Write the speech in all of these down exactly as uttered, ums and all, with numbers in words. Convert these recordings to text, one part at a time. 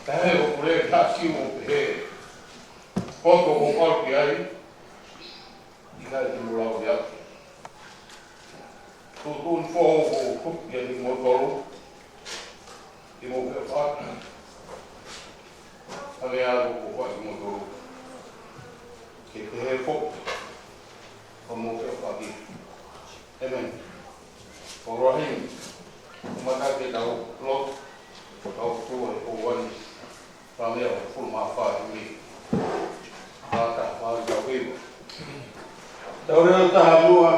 He ʻoku lea ki he siʻi ʻo pehē, ko ko ko ʻalu ki ai, ʻikai te mou lava ʻo ʻalu. Tuʻutuʻuni foʻou ʻoku ou tuku kiate kimoutolu, ke mou feʻofaʻaki. Hangē ko ʻeku ʻofa kiate kimoutolu, ke pehē foki, ke mou feʻofaʻaki. ʻĒmeni. Ko e ʻaho ni, ʻoku mātuʻaki ke tau lotu, tau tuʻu he ʻaho ni, Saame hongofulu mā fā, himi ʻa e taha fā ki he hiva. Tau lea taha muʻa,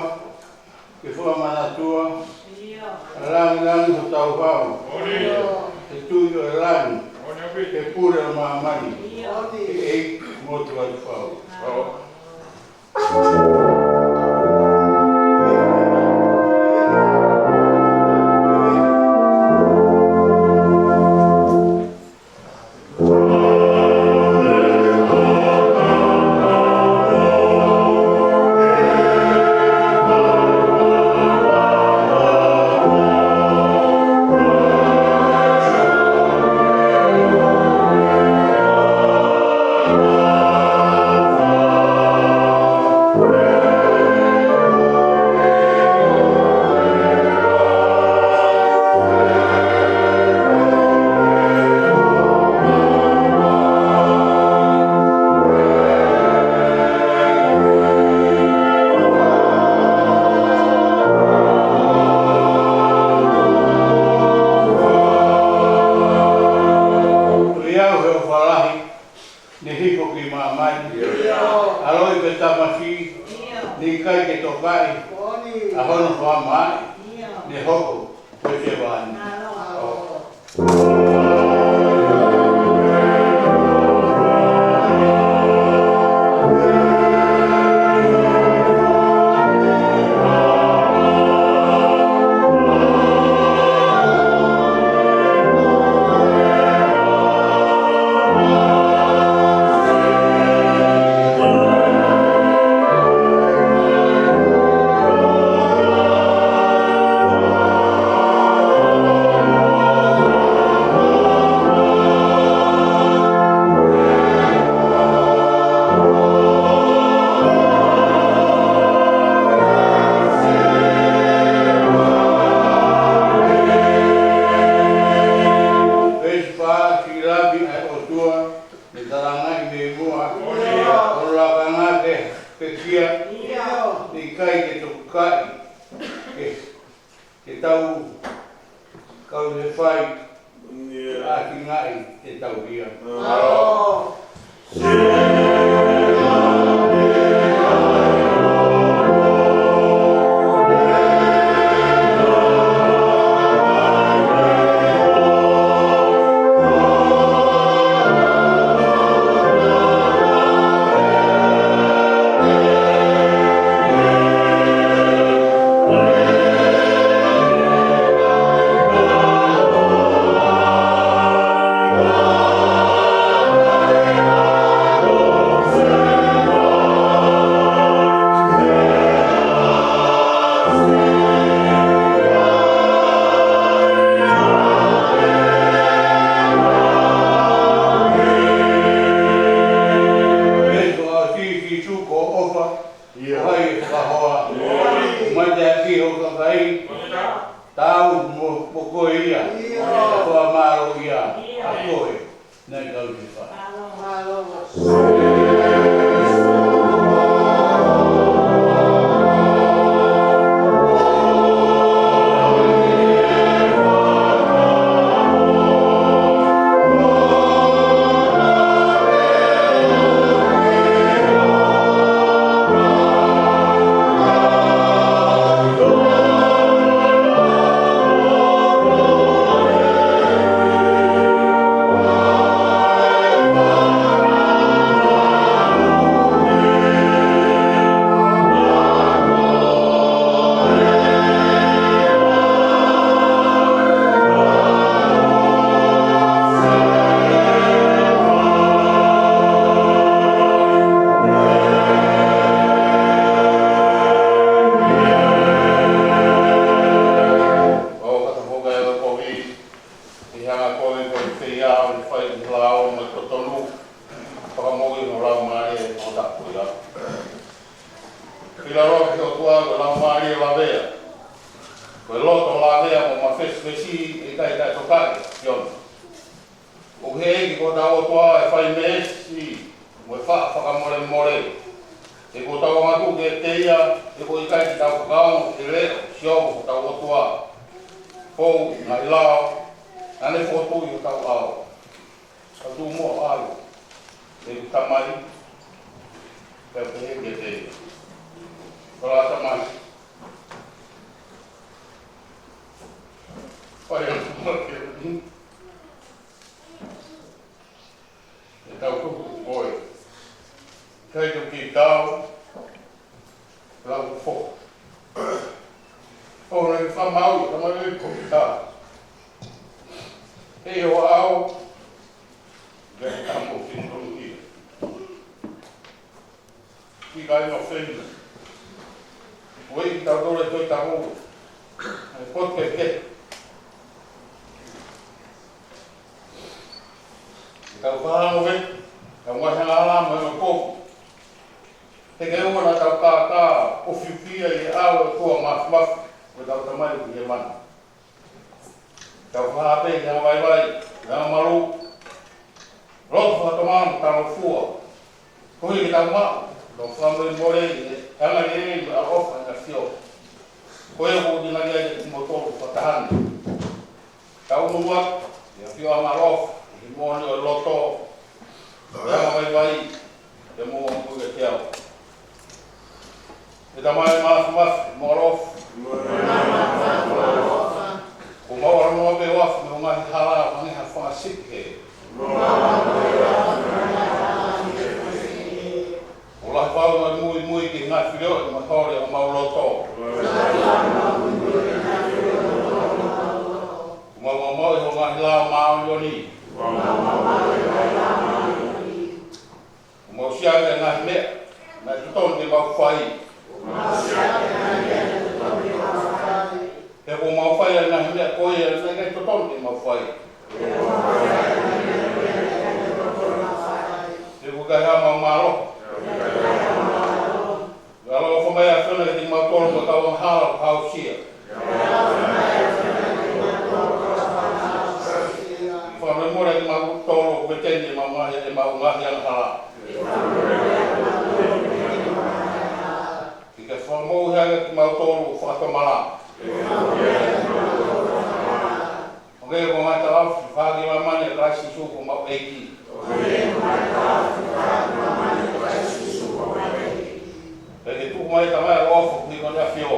ke fakamanatua, ʻa e langilangi hotau Fau, ʻa e Tuʻi ʻo e langi, ʻa e Pule ʻo māmani, ʻa e ʻEiki motuʻa ʻi he Fau. Ko au he ʻofa lahi, ne hifo ki māmani. ʻIo. ʻAloʻi pē tamasiʻi, ʻio, ne ʻikai ke tokaʻi, ʻio, ʻa hono fakamaaʻi, ʻio, ne hoko ko e sevāniti. ʻAlo. Veesi fā, siʻi lapi ʻa e ʻOtua, ne talangaʻi mei muʻa, ʻio, ʻo lakanga ke pekia, ʻio, ne ʻikai ke tokaʻi, ke, ke tau, kau he fai, ʻio, ʻa e kingaʻi ke tau ia. ʻAlo. Ko e ʻOtua ʻo Sīsū ko e ʻofa, ʻio, ʻa e fakahoa, ʻio, ʻoku mateaki ho kakai, ʻio, tau mo, mo koe ia, ʻio, ʻo fakamālō ia, ʻio, ʻa koe, naʻe kau ki fā. Mālō. Totonu, fakamoʻui mo laumālie ʻo tapu ia. Pea ʻoku ʻi he ʻOtua ko e laumālie lavea. Ko e loto lavea mo mafesifesi ʻe ʻikai taʻetokaʻi ʻa e ʻAfiona. ʻOku ʻi he ʻEiki ko hotau ʻOtua ʻa e fai meesi mo e faʻa fakamolemole. He ko hotau angatuʻu kiate ia, he ʻoku ʻikai te tau fakaongo ki he leʻo ʻo Sihova ko hotau ʻOtua. Ko e ngaahi lao naʻa ne fokotuʻu ʻi hotau ʻao. Tau tuʻu muʻa ʻo ʻalu. ʻEiki Tamai, pea pehē kiate ia. Ko la Tamai. Fai atu muʻa ke ni. ʻE tau tuku koe. ʻIkai te u kei tau. Lau fo. ʻO le famau, famau le ko ta. ʻE ʻo au. Le tamo ki tonu ia. Ki kai no fenga. Ko e ʻEiki tau tole toi tamo. ʻE potu ke ke. Tau fānau ē. Tau ngaahi angahala mo e potu. He ke ua naʻa tau kākā ʻo fiefia ʻi he ʻao ʻo e ʻOtua Māfimafi, ko hotau Tamai ʻoku ʻi hēvani. Tau fakahā pē ʻi he anga vaivai, ʻi he anga malū, loto fakatomala mo talangofua. Koeʻuhi ke tau maʻu, tau fakamolemole ʻi he anga lelei mo e ʻaloʻofa ʻa e ʻAfio. Ko ia ʻoku ʻuhinga ai kiate kimoutolu fakataha ni. Tau ʻunu atu, ʻi he ʻAfio ʻaloʻofa, ʻi he moʻoni ʻo e loto, ʻi he anga vaivai, ʻi he moʻoni ʻoku ʻiate au. ʻE Tamai Māfimafi, mo e ʻaloʻofa. Kuo mau ʻalu noa pē ʻo afe mei he ngaahi hala, ʻo hangē ha fanga sipi hē. ʻO lahi fau ʻemau muimui ki he ngaahi filioʻi mo e holi ʻo homau loto. Kuo mau maumauʻi ho ngaahi lao māʻoniʻoni. Kuo mau siʻaki ʻa e ngaahi meʻa naʻe totonu ke mau fai. Pea kuo mau fai ʻa e ngaahi meʻa ko ia naʻe ʻikai totonu ke mau fai. He ʻoku ʻikai ha mau mālohi. Ke ʻaloʻofa mai ʻa e ʻAfiona kiate kimautolu mo ʻetau angahala ʻoku aʻusia. Fakamolemole kiate kimautolu ʻoku veteni ʻemau ngaahi, ʻemau ngaahi angahala. Ke ke fakamoʻui hake kimautolu ʻo fakatomala. ʻO ke ko e ngaahi talaʻofa fakaʻaongaʻi ʻa Kalaisi Sīsū ko homau ʻEiki. Pea ke tuku mai Tamai ʻaloʻofa ʻi he ʻAfio.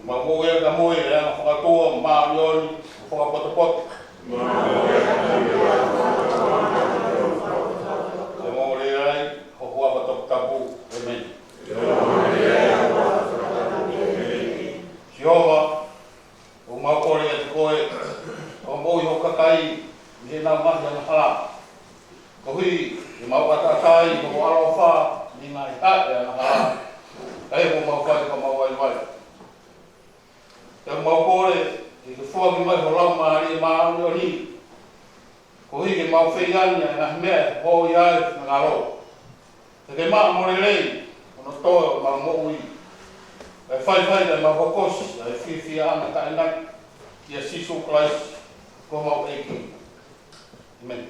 Mau moʻui ʻa e moʻui ʻa e anga fakatua, māʻoniʻoni, fakapotopoto. ʻE mau lea ai, ho huafa toputapu. ʻĒmeni. Sihova, ʻoku mau kole atu koe, ʻo moʻui ho kakai, mei heʻenau ngaahi angahala. Koeʻuhi ke mau ʻataʻatā ʻi hoʻo ʻaloʻofa, mei he ngaahi haʻi angahala. Kae ʻoua mau fai ka mau vaivai. Pea mau kole, ke ke foaki mai ho Laumālie Māʻoniʻoni. Koeʻuhi ke mau fehiʻa ange ʻa e ngaahi meʻa ʻe hō ai ho finangalo. Ke ke maʻa mo lelei, hono toe ʻo mau moʻui. Kae faifai ke mau hokosi, ʻa e fiefia ʻa e taʻengata, ʻia Sīsū Kalaisi, ko homau ʻEiki. ʻĒmeni.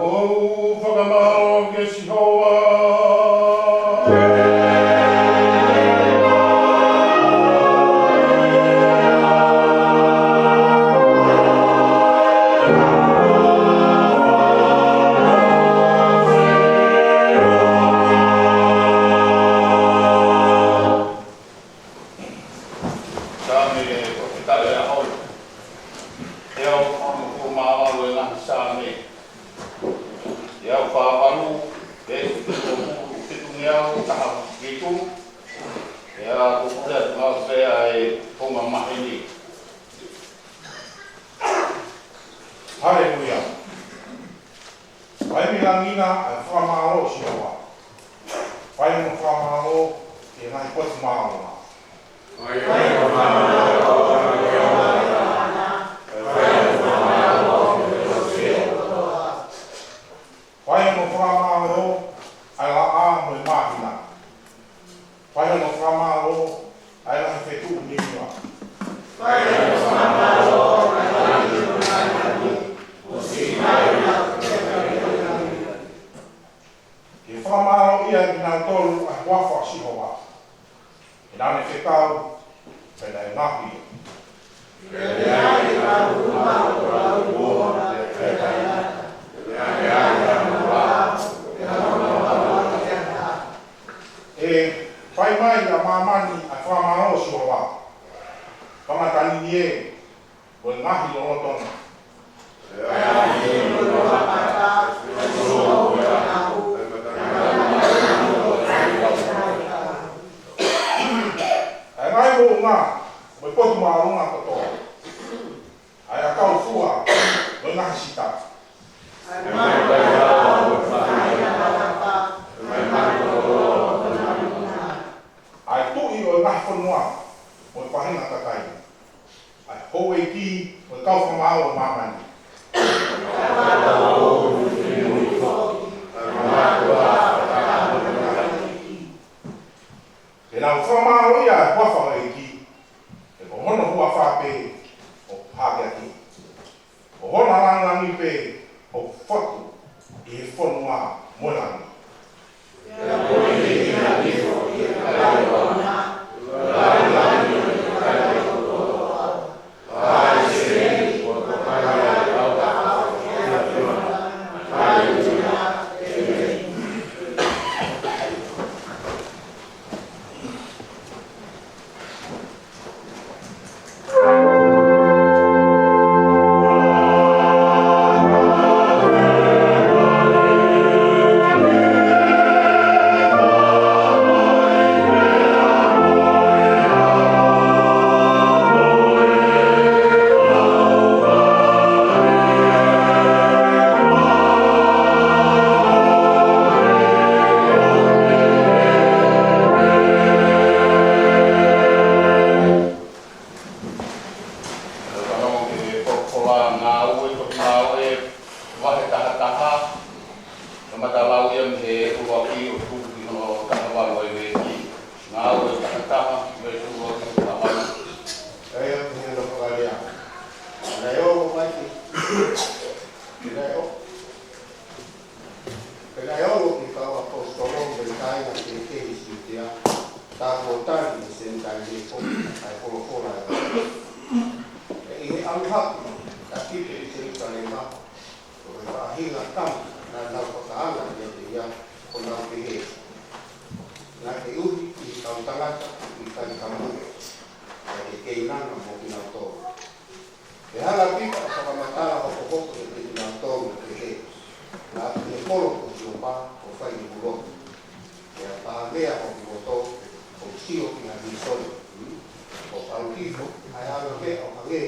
ʻOku ou fakamālō kia Sihova. Saame ko e taha ʻe hongofulu mā valu ʻo e ngaahi Saame. ʻE fā valu, veesi fitu, fitu ngeau, taha fitu. ʻE, ʻoku ou lea atu ʻo ngāue pē ʻa e konga maheni. Haleluia. Fai mei langi na ʻa e fakamālō ʻo Sihova. Fai mo fakamālō ki he ngaahi potu māʻolunga. Fai mo fakamālō ʻa e laʻā mo e māhina. Fai mo fakamālō ʻa e ngaahi fetuʻu niua. Ke fakamālō ia kinautolu ʻa e huafa ʻo Sihova. ʻE naʻa ne fekau, pea naʻe ngaohi. ʻE fai mai ʻa māmani ʻa e fakamālō ʻo Sihova. Fanga tanini ē, mo e ngaahi lotolotonga. ʻA e ngaahi moʻunga, mo e potu māʻolunga kotoa. ʻA e ʻakau fua, mo e ngaahi sita. ʻA e tuʻi ʻo e ngaahi fonua, mo e faʻahinga kakai. ʻA e houʻeiki ʻo e kau fakamaau ʻo māmani. Ke nau fakamālō ʻi he huafa ʻo e ʻEiki, he ko hono huafa pē ʻoku hākeakiʻi, ko hono lāngilangi pē ʻoku fotu ʻi he fonua mo e langi. Fanongo ki he folofola. Ngāue, tohi Ngāue, vahe taha taha. Kamata lau ia mei he ʻuluaki ʻo tuku ki hono taha valu ʻa e veesi. Ngāue taha taha, veesi ʻuluaki ki he taha valu. ʻA ia, ʻa ia ko e fakalea. Naʻe ō mai ki, naʻe ō. Pea naʻe ō ki he kau ʻaposetolo mo e kāinga kehekehe ʻi Siutea, tā kuo tali ʻe he Senitaile foki ʻa e folofola ʻa e ʻOtua. Pea ʻi he ʻalu hake ʻa Pita ki Selusalema, ko e faʻahinga tama naʻa nau fakaanga ʻiate ia, ʻo nau pehē, Naʻe ʻuhi ʻi he kau tangata ʻoku ʻikai kamui, ʻa e keinanga mo kinautolu. Pea hanga ʻe Pita ʻo fakamatala hokohoko ʻiate kinautolu ʻo pehē, Naʻa ku ʻi he kolo ko Siopa ʻo fai ʻeku lotu. Pea pāvea hoku loto, ʻo sio ki ha vīsone, ʻo ʻalu hifo ʻa e anga meʻa ʻo hangē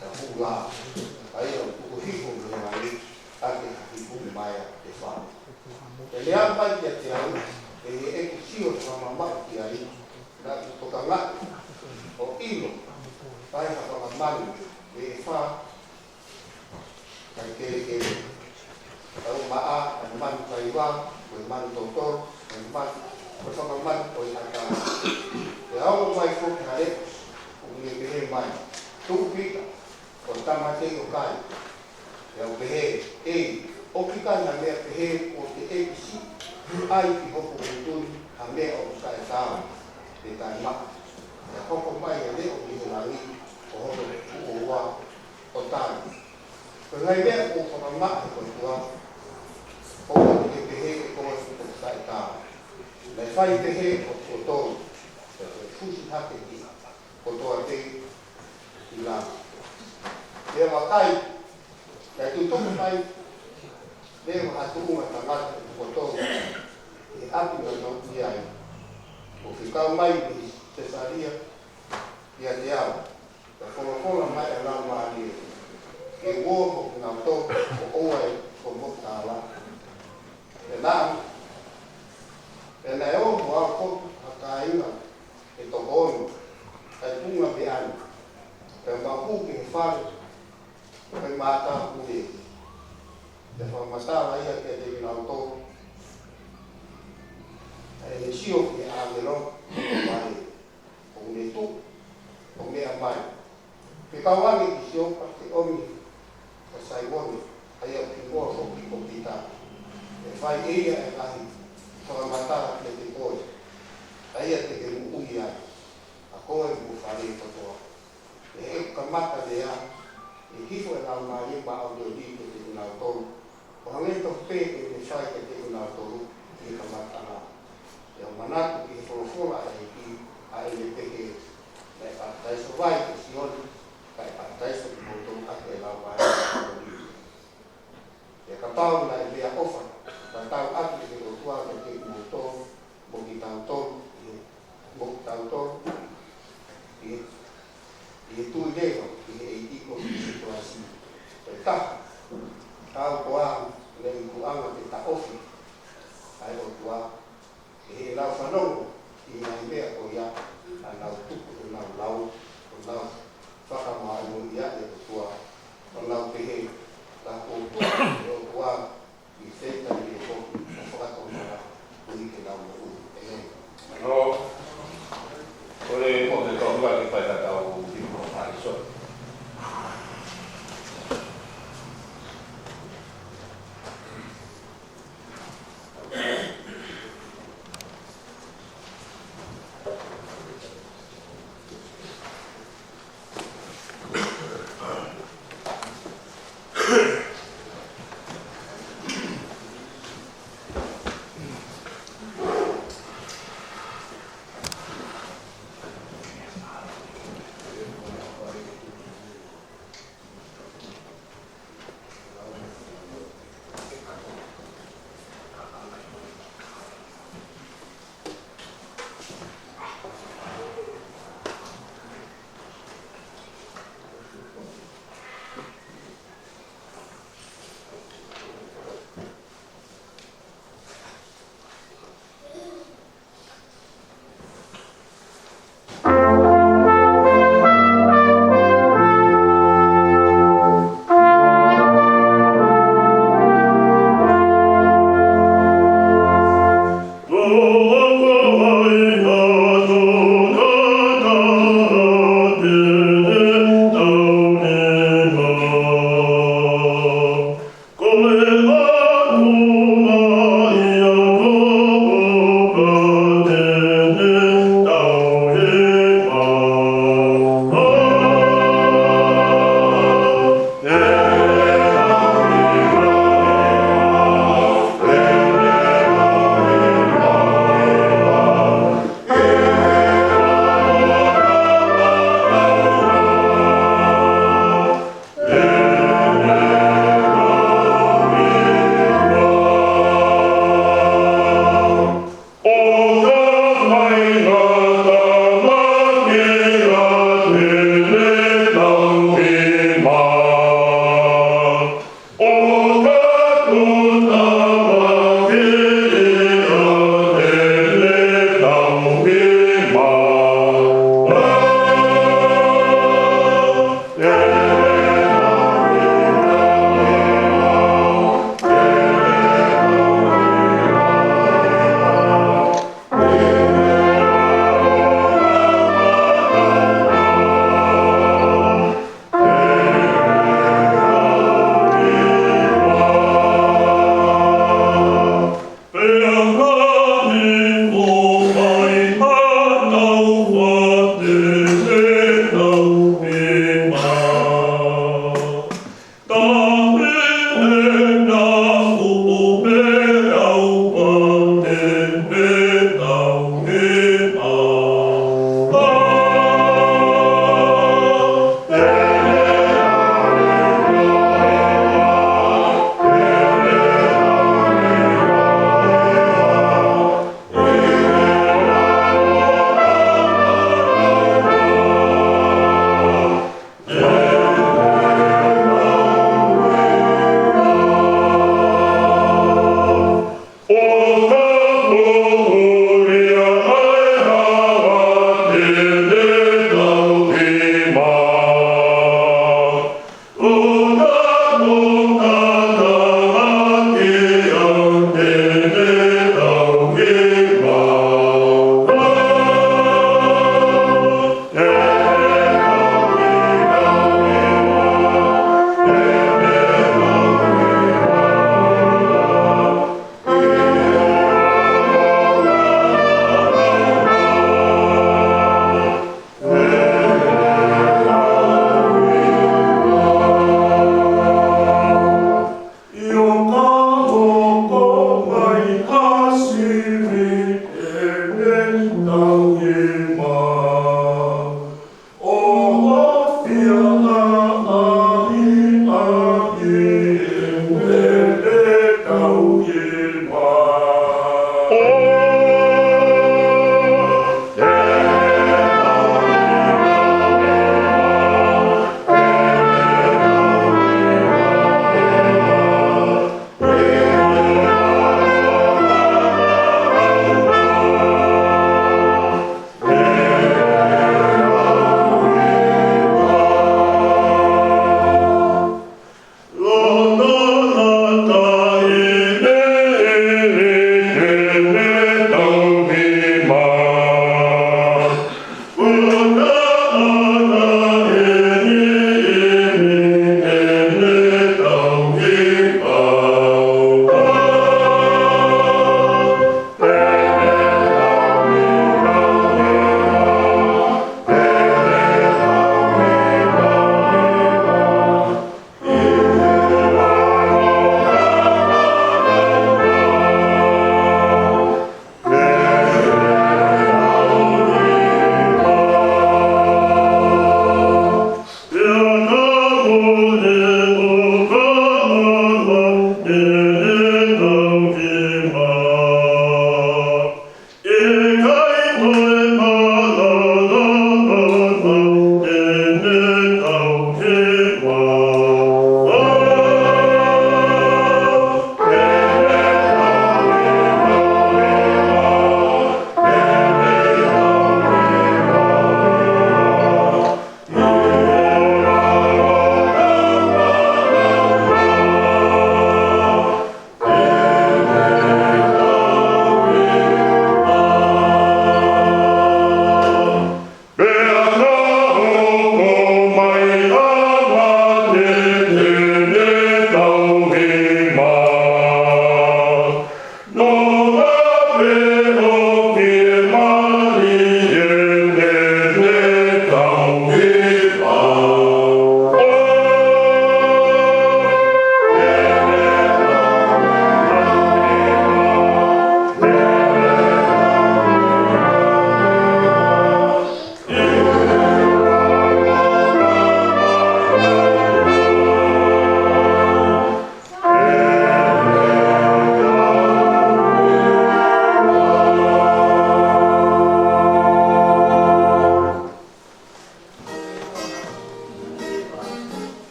ha fuʻu lao, ʻa ia ʻoku tuku hifo mei he langi, ʻaki ha hiku maea ʻe fā. Pea ne ʻomai kiate au, ʻi heʻeku sio fakamamaʻu ki ai, naʻa ku tokangaʻi ʻo ʻilo Fai ha fanga manu ʻe fā, kae kelekele. Tau maʻa, ʻa e manu kaiva, ko e manu totolo, ko e manu, ko e fanga manu ko e ʻata. Pea ongo mai foki ha leʻo, ʻoku ne pehē mai, Tuʻu Pita, ko e tama tei ʻo kai. Pea u pehē, ʻEi, ʻoku ʻikai ha meʻa pehē kuo teʻeki siʻi ʻai ki hoku ngutu ni ha meʻa ʻoku taʻetaau, pe taʻemaʻa. Pea hoko mai ʻa e leʻo mei he langi, ʻo hono tuʻo ua, ʻo tali, Ko e ngaahi meʻa kuo fakamaʻa ʻe he ʻOtua, ʻoua te ke pehē ʻe koe kuo taʻetaau. Naʻe fai pehē ʻo tuʻo tolu, pea toe fusi hake ki kotoa pē ʻi langi. Pea vakai, naʻe tutuku mai leva ha tuʻunga tangata ʻe tuʻo tolu ʻi he ʻapi naʻa nau ʻi ai, ʻo fekau mai mei Sesalia kiate au, pea folofola mai ʻa e Laumālie, ke u ō mo kinautolu, ʻo ʻoua ʻe kei moʻui tālaʻa. Pea naʻa, pea naʻe ō mo au foki ha kāinga ʻe toko ono, ʻa e tuʻunga meʻa ni, pea mau hū ki he fale ʻo e mātāpule. Pea fakamatala ia kiate kinautolu ʻa ʻene sio ki he ʻāngelo ʻo pehē, ʻOku ne tuʻu ʻo meʻa mai. Fekau ange ki Siopa ke ʻomi ʻa Saimone, ʻa ia ʻoku hingoa foki ko Pita. ʻE fai ʻe ia ʻa e ngaahi fakamatala kiate koe, ʻa ia te ke moʻui ai, ʻa koe mo ho fale kotoa. Pea ʻi heʻeku kamata lea, ʻe hifo ʻa e Laumālie Māʻoniʻoni kiate kinautolu, ʻo hangē tofu pē ko ʻene fai kiate kinautolu ʻi he kamataʻanga. Pea u manatu ki he folofola ʻa e ʻEiki, ʻa ʻene pehē, Naʻe papitaiso vai ʻe Sione, kae papitaiso kimoutolu ʻaki ʻa e Laumālie Māʻoniʻoni. Pea kapau naʻe meʻaʻofa tatau ʻaki ʻe he ʻOtua kiate kimoutolu, mo kitautolu, ʻi he, mo kitautolu, ʻi he, ʻi he tui leva ki he ʻEiki ko Sīsū Kalaisi. Pea taha, kau koā naʻe ikuʻanga ke taʻofi ʻa e ʻOtua, ʻi heʻenau fanongo ki he ngaahi meʻa ko ia, ʻa nau tuku ʻenau lau, ʻo nau fakamāʻimoʻi ʻa e ʻOtua, ʻo nau pehē, Ka kuo tuku ʻe he ʻOtua ʻa Sētane ʻo fakatomala, ʻuhi ke nau moʻui. ʻĒmeni. Mālō. Kole mo e tau ua ke fai tatau ki he fakahā ʻi so.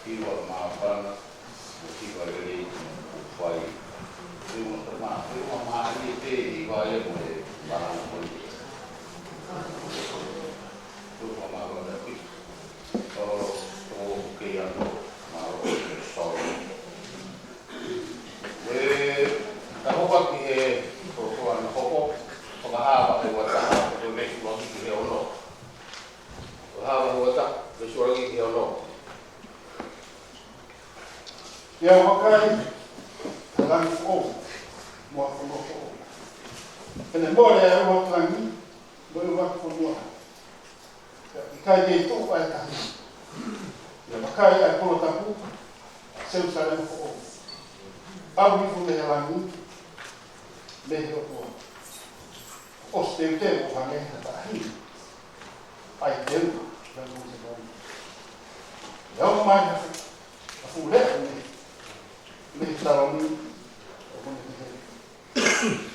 Hiva māfana, mo hiva lelei, ʻoku fai. Hiva mā, hiva mā, ʻi he hiva ia mo e vahana ko ia. Hiva mā, vahana pi. ʻO, ʻo, kei ano, mā, ʻo, sorry. ʻE, ka hoko ki he, ko, ko ana hoko, ko ka hava he wata, ko e meʻa ki he ono. Ko ka hava he wata, meʻa ki he ono. Ia vakai, ʻa e langi foʻou, mo e fonua foʻou. He naʻe mole ʻa e ʻOtua ki langi, mo e ʻOtua ki fonua. ʻIkai ke tuʻu ʻa e tahi. Ia vakai ʻa e kolo tapu, Selusalema foʻou. ʻAu hifo mei he langi, mei he ʻOtua. ʻOsi teuteu ʻo hangē ha tahi. ʻAi teu, langi mo se langi. Ia ʻomai ha fu-, ha fuʻu leʻo mei, mei he taloni, ʻo kone ki he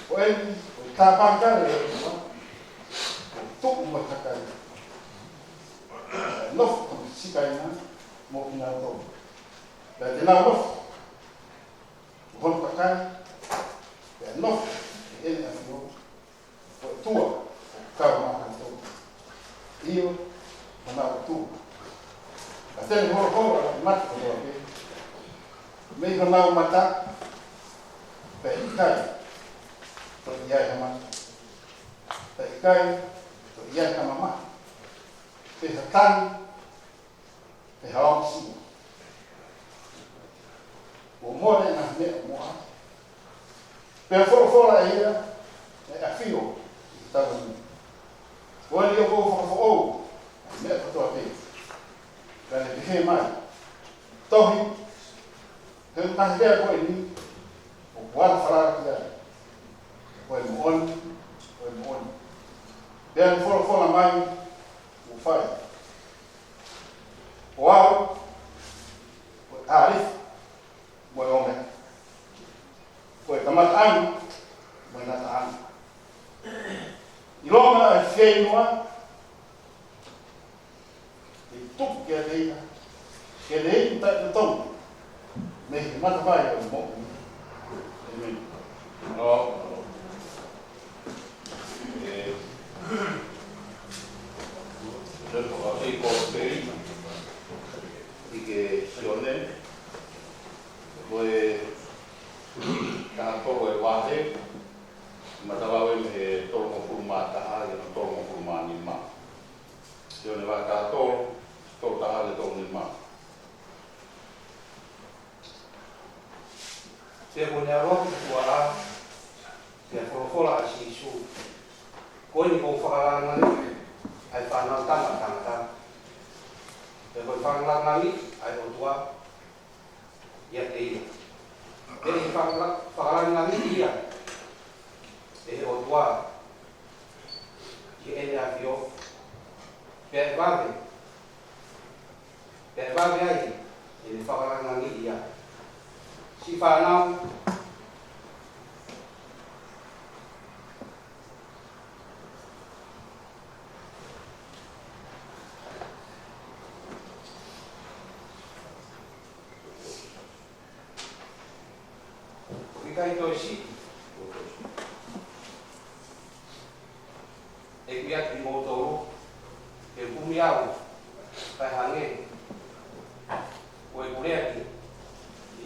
Ko eni, ko e tāpanekale ʻo e ʻOtua, ʻoku tuʻu mo e kakai. Nofo ko e sikaina mo kinautolu. Pea te nau nofo, ko hono kakai, pea nofo, ʻi heʻene ʻafio, ko e ʻOtua, ʻoku kau maʻanautolu. ʻIo, ko honau ʻOtua. Pea te ne holoholo ʻa e mata kotoa pē. Mei honau mata, pea ʻikai toe ʻi ai ha mata. Pea ʻikai toe ʻi ai ha mamahi. Pe ha tangi, pe ha ongo sio. Kuo mole ʻa e ngaahi meʻa ʻo Moʻape. Pea folofola ʻe ia, ʻe ʻafio ʻi he taloni. Ko eni ʻoku ou fakafoʻou ʻa e meʻa kotoa pē. Pea ne pehē mai, tohi, he ngaahi lea ko eni, ʻoku ala falala ki ai. Ko e moʻoni, ko e moʻoni. Pea ne folofola mai, kuo fai. Ko au, ko e ʻAlifa, mo e ʻOmeka. Ko e kamataʻanga, mo e ngataʻanga. ʻIlonga ʻa e fieinua, ʻe tuku kiate ia, ke ne inu taʻetotongi, mei he matavai ʻo e moʻui. ʻĒmeni. ʻE, ʻe, ʻi he Sione, ko e taha tolu ʻa e vahe, matavai mei he tolungofulu mā taha ki he tolungofulu mā nima. Sione vahe taha tolu, tolu taha ki he tolu nima. Pea kuo ne ʻalu atu ki tuʻa, pea folofola ʻa Sīsū, ko eni ʻoku fakalāngilangiʻi ʻa e Fanautama ʻa Tangata. Pea ko e fakalāngilangiʻi ʻa e ʻOtua ʻiate ia. Pea ʻe fakala-, fakalāngilangiʻi ia ʻe he ʻOtua ʻi heʻene ʻafio. Pea ʻe vave, pea ʻe vave ai ʻene fakalāngilangiʻi ia. Siʻi fānau, ʻikai toe siʻi. ʻEku ʻiate kimoutolu, ke u kumi au, kae hangē ko ʻeku lea ki he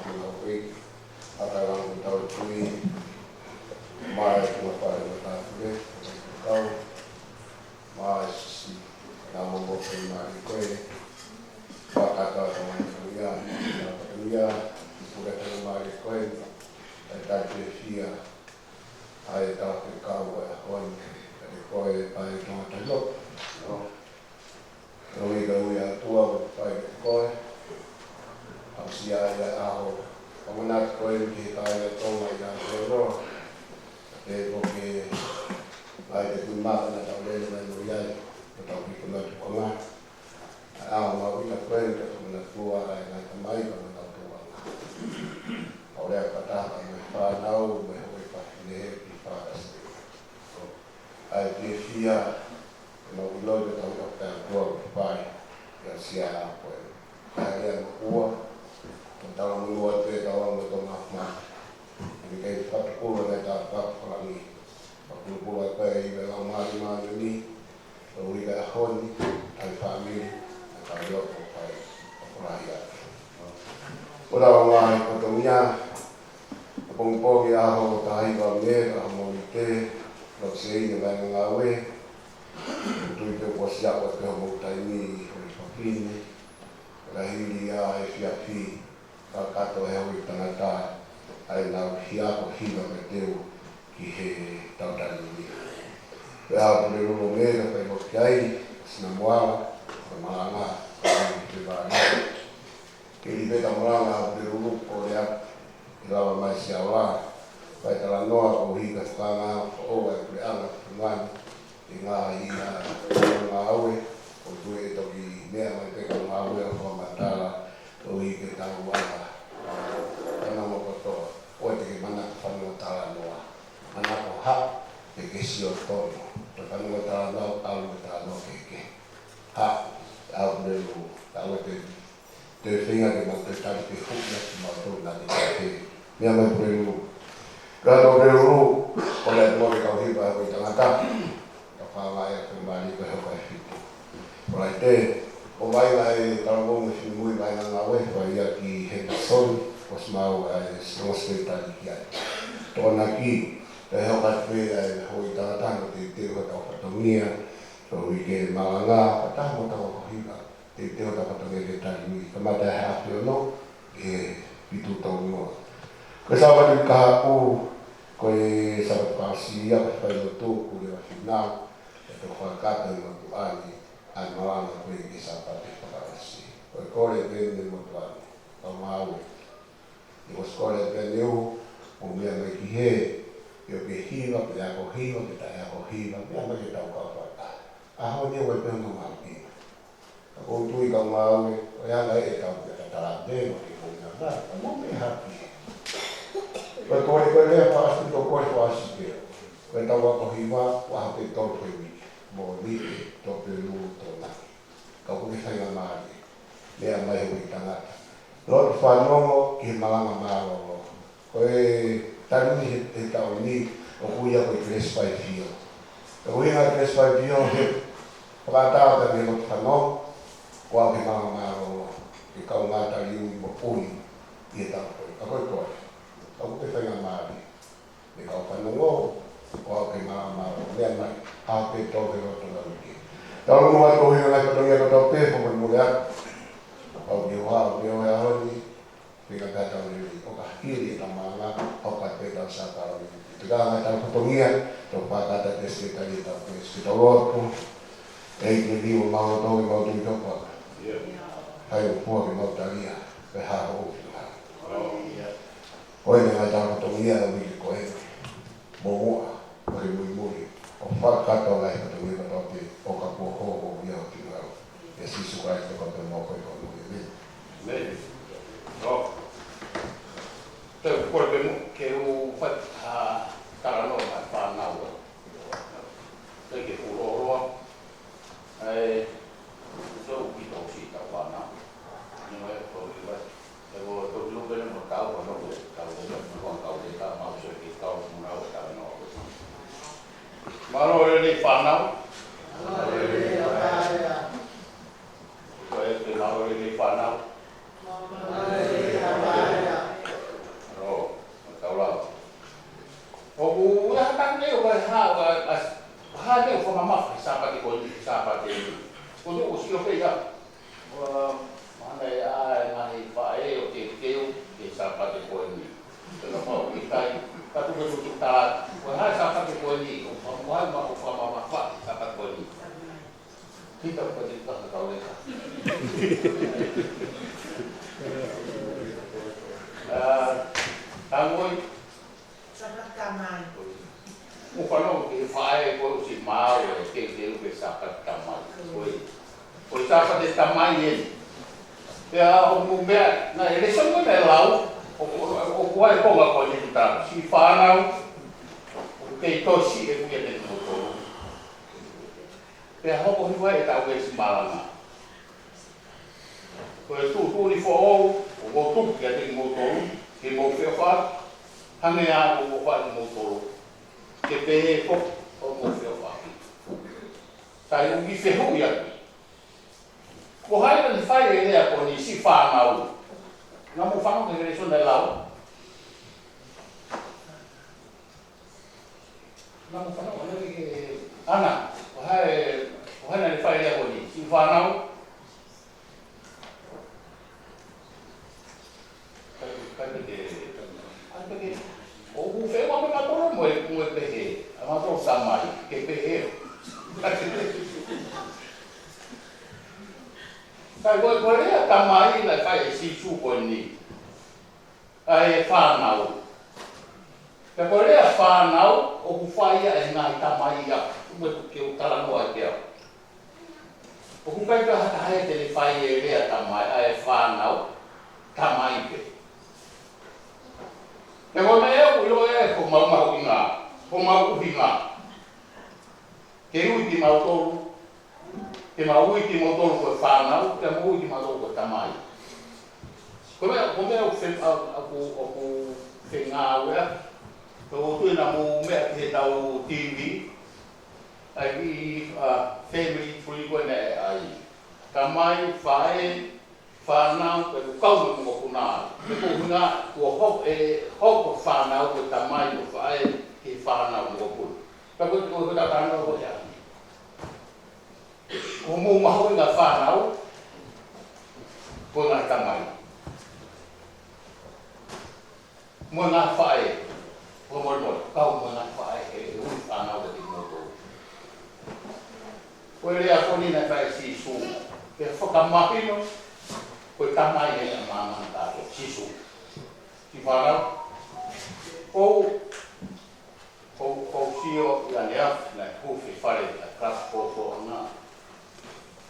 Tauhi Ngāue, ʻa e Kau Tui, mo e Kau Fale Matāpule, kau, mo e Siasi, ʻa e Moʻunga Mālie ko ē, mo e kātoa ʻo e Tonga ni, mo e kātoa ʻo e Tonga ni, mo e kātoa ʻo e Mālie ko ē, ʻa e tau fiefia, ʻa e tau fekau ʻa e ʻaho ni, ʻa e ko e ʻa e Tonga Tahi Lotu. Koeʻuhi ko e ʻOtua ʻoku fai kiate koe, ʻa e sia ia ʻaho, ʻa e manatu ko eni ki he kāinga Tonga ʻi Aotearoa, ʻa e ko ke ʻai te kui maka na tau lele mai mo ia, ko tau piko na tu konga. ʻA e ʻaho mahuʻinga ko eni ka tau manatua ai ngaahi tamai ka manatua. ʻA e lea fakataha mo e fānau, mo e houʻeiki fafine he ʻi Fakasite. ʻA e fiefia, ʻe mau ʻilo ʻe tau ʻi ʻAotearoa ʻoku fai, ʻi ʻAsia ko ē. ʻA e lea mo ua, ko tala mulu atu ʻe tau ʻa mo Tonga ma. ʻI he kei fatukulu ʻa e tau fakafalangi. Fatukulu ʻa e kei ʻi he lau mālie mālie ni, ʻo ui ka ʻaho ni, ʻa e fāmili, ʻa e kau loko fai, ʻo folahi atu. ʻO tau ngaahi kotomia, ʻa pongipongi ʻaho taha hiva Mē, ʻaho Mōnite, ʻo sei ne vai ngāue, tui pē kuo ʻosi ʻa e pē hoʻomou taimi ʻi he fafine, ʻo ka hili ʻa e efiafi, kakato he houʻeiki tangata, ʻa ʻenau hia ko hiva pē teu ki he tau taimi ni. Pea ʻa Pulelulu Mē, ka fai mo ki ai, sina moala, ka malanga, ka malanga ki te vāne. Ke li pē ka malanga ʻa Pulelulu ko lea, ʻi lava mai sia ola, fai talanoa ko hika fanga, ko ʻoua e puleʻanga, fungani, ʻi he ngaahi ʻa, ngāue, ʻoku tui ʻe toki meʻa mai pē ka ngāue ʻo fakamatala, koeʻuhi ke tau ʻa, ʻa, ʻa, ʻa, ʻa, kotoa, ʻoua te ke manako fanongo talanoa, manako haʻu, ke ke sio tono, ko e fanongo talanoa, ʻalu e talanoa kehekehe. Haʻu, ʻalu e lulu, ʻalu e te Te feinga ke mau te tali ke fuʻu ia ki mau tau nani ka he. Meʻa mai Pulelulu. Ka tau Pulelulu, ʻo lea atu ke kau hiva ʻa e tangata. Ka fanga e ke mali ko he hoko e fitu. ʻO lai te, ʻo vai la e kau mo me fimui vai na ngāue, vai ia ki he tasoni, ʻo si mau ʻa e sino se tali ki ai. Tōnaki, te hoko atu pē ʻa e hoi tangata, no te te hoko tau fatongia, so ui ke malanga, ka taha mo tau ko hiva. Te te o tapa tau ke tali ui. Kamata he ʻaho ono, ʻe fitu tau noa. Ko e Sāpate ka haʻu, ko e Sāpate Pāsi, ʻa e fai lotu, ko e lea finau, ʻe tau fakakata ʻi motuʻa ni, ʻa e malanga ko e ki Sāpate Pāsi. Ko e kole pē ʻi motuʻa ni, tau maau e. ʻI ʻosi kole pē ni u, ʻo meʻa mai ki he, ʻio ke hiva, pe ako hiva, pe taʻe ako hiva, meʻa mai ke tau kau fakataha. ʻAho ni ʻoku ʻi ai pē hono mahuʻinga. Ka ʻoku ou tui ka ngāue, ʻo e anga ʻe tau pē ka tala pē, ʻo ke kou ngā ngā, ka mau pē hapi. Ko e kole ko e lea fakaʻosi, ko e kole fakaʻosi pē. Ko e tau ako hiva, ʻo ʻaho pē tolu pē uike. Mōnite, Tuʻapulelulu, Tōnaki. Ka ʻoku ke fai ngā mālie. Meʻa mai he uike tangata. Lotu fanongo ki he malanga mālōlō. Ko e tali ui he, he taʻu ni, ʻoku ui ia ko e Kilesi Faifio. ʻOku ui ia Kilesi Faifio he fakatau ka mei lotu fanongo, ʻo aʻu ki he malanga mālōlō. Ke kaungā tali ui mo ui ʻi he taʻu ko ē. Ka ko e ko ē. Ka ʻoku ke fai ngā mālie. Mei kau fanongo, ʻo aʻu ki he malanga mālōlō. Meʻa mai, ʻaho pē tolu he lotu na uike. Tau lunu atu ʻo hio nai fatongia kotoa pē, fakamolemole atu. Pau ki hoa, ʻo pē ʻo e ʻaho ni, pē ka pē tau ni Ili e tamaanga, hoko atu pē ʻetau sākalamēniti. Pea ko e ngaahi tala fatongia, tau fakataha atu e sekelitali ʻetau pēsi. Ke tau lotu. ʻEiki, ʻoku mau lotu, ʻoku mau tui toko atu. Fai ho puha ke mau tali ia, pea hā hoʻo ʻuhinga. Ko e ngaahi tala fatongia ʻo e uike ko eni. Mo ua, ʻo e muimui, ʻo fakakakato e ngaahi fatongia kotoa pē, ʻo ka kuo hoko ia ʻo tinau. ʻIa Sīsū Kalaisi ko e Tamai, ko e Fakamoʻui. ʻĒmeni. ʻĒmeni. ʻO. Te u kole pē mo ke u fai ha talanoa mai fānau. Te ke fuoloa. ʻAi, so u ki tau si tau fānau. Ni mai ko i vai. E ko tau ki lupe ne mo tau ko no ko tau ko no ko tau te tau mau so ki tau mo na o tau no. Mālō e lelei fānau. Ko e te mālō e lelei fānau. ʻO, tau lau. ʻOku ʻi ai ha taha ʻoku ʻikai hā, ʻoku ʻikai hā ʻene fakamamafa he Sāpate ko eni, Sāpate ni. Ko e ʻosi ʻo pē ia. ʻO, mahalo ʻe ʻi ai e ngaahi faʻē ʻoku teuteu ki he Sāpate ko eni. Pea kapau ʻoku ʻikai, ka tuku ke tuku tala, ʻoku ʻi ai e Sāpate ko eni, ʻoku faka-, ʻoku ʻi ai ma-, ʻoku fakamamafa he Sāpate ko eni. Kita ko te kaka kau leka. Ah, tango i. Sāpate Tamai. ʻOku fanongo ki he faʻē ko e ʻosi maau e teuteu ki he Sāpate Tamai. Ko e, ko e Sāpate Tamai eni. Pea ʻoku mou meʻa, naʻe lēsoni ko ē naʻe lau, ʻoku, ʻoku, ʻoku ʻi ai e konga ko eni ʻoku tala, siʻi fānau, ʻoku kei tosi e kuia te kimoutolu. Pea hoko hiva ʻetau veesi malanga. Ko e tuʻutuʻuni foʻou, ʻoku ou tuku kiate kimoutolu, ke mou feʻofaʻaki, hangē ʻoku ou feʻofaʻaki kimoutolu. Ke pehē foki hoʻomou feʻofaʻaki. Sai ʻoku ki fehuʻi atu. Ko hai naʻe fai e lea ko eni siʻi fānau. Naʻa mou fanongo ki he lēsoni naʻe lau. Naʻa mou fanongo ki he, ana, ko hai, ko hai naʻe fai e lea ko eni siʻi fānau. Kai, kai pē ke, kai pē ke. ʻOku feʻunga pē mautolu mo e, mo e pehē. ʻA mautolu tamai, ke pehē. Kai ko e, ko e lea tamai naʻe fai ʻe Sīsū ko eni. ʻA e fānau. Pea ko e lea fānau, ʻoku fai ia ʻe he ngaahi tamai ia, ʻoku ou ke u talanoa ai pē au. ʻOku ʻikai ke ʻi ai ha taha ia te ne fai e lea tamai, ʻa e fānau, tamai pē. Pea ko e meʻa ʻoku ʻiloʻi ʻe homau mahuʻinga, homau ʻuhinga. Ke ui kimautolu, ke mau ui kimoutolu ko e fānau, ke mau ui kimautolu ko e tamai. Ko e meʻa, ko e meʻa ʻoku fe-, ʻa, ʻoku, ʻoku fengāueʻaki. Ko e ʻoku ou tui naʻa mou meʻa ki heʻetau T V, ʻa e, ʻa, family tree ko eni ʻa e, ʻa e tamai, faʻē, fānau, pea ʻoku kau mo e mokopuna. Pea ko e ʻuhinga, kuo hoko, ʻe hoko fānau, ko e tamai mo e faʻē, ki he fānau mo e mokopuna. Pea ko e, ko e, ko e tatano ko ia. Ko hoʻomou mahuʻinga fānau, ko e ngaahi tamai. Mo e ngaahi faʻē, ko e molemole, kau mo e ngaahi faʻē, ʻe, ʻe ui fānau kiate kimoutolu. Ko e lea ko eni naʻe fai ʻe Sīsū, ke fakamahino, ko e tamai eni ʻa māmani kātoa, Sīsū. Siʻi fānau, ʻoku, ʻoku, ʻoku ou sio ʻi ʻaneafi naʻe hū he fale ʻa e kalasi fōfōʻanga.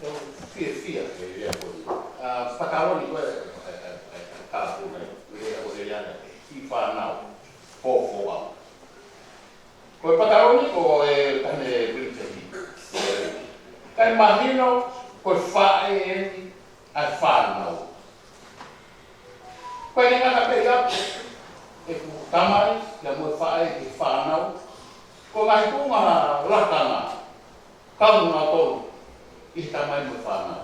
ʻOku ou fiefia he lea ko eni. ʻA, pataloni ko e, e, e, e, e, kāpuna, lea ko e lea naʻe, siʻi fānau, fōfōʻanga. Ko e pataloni ko e kane British. Kae mahino, ko e faʻē eni, ʻa e fānau. Ko e ngata pē ia, ʻeku tamai, ia mo e faʻē ki he fānau. Ko e ngaahi tuʻunga lakanga, kau mo nautolu, ʻi he tamai mo e fānau.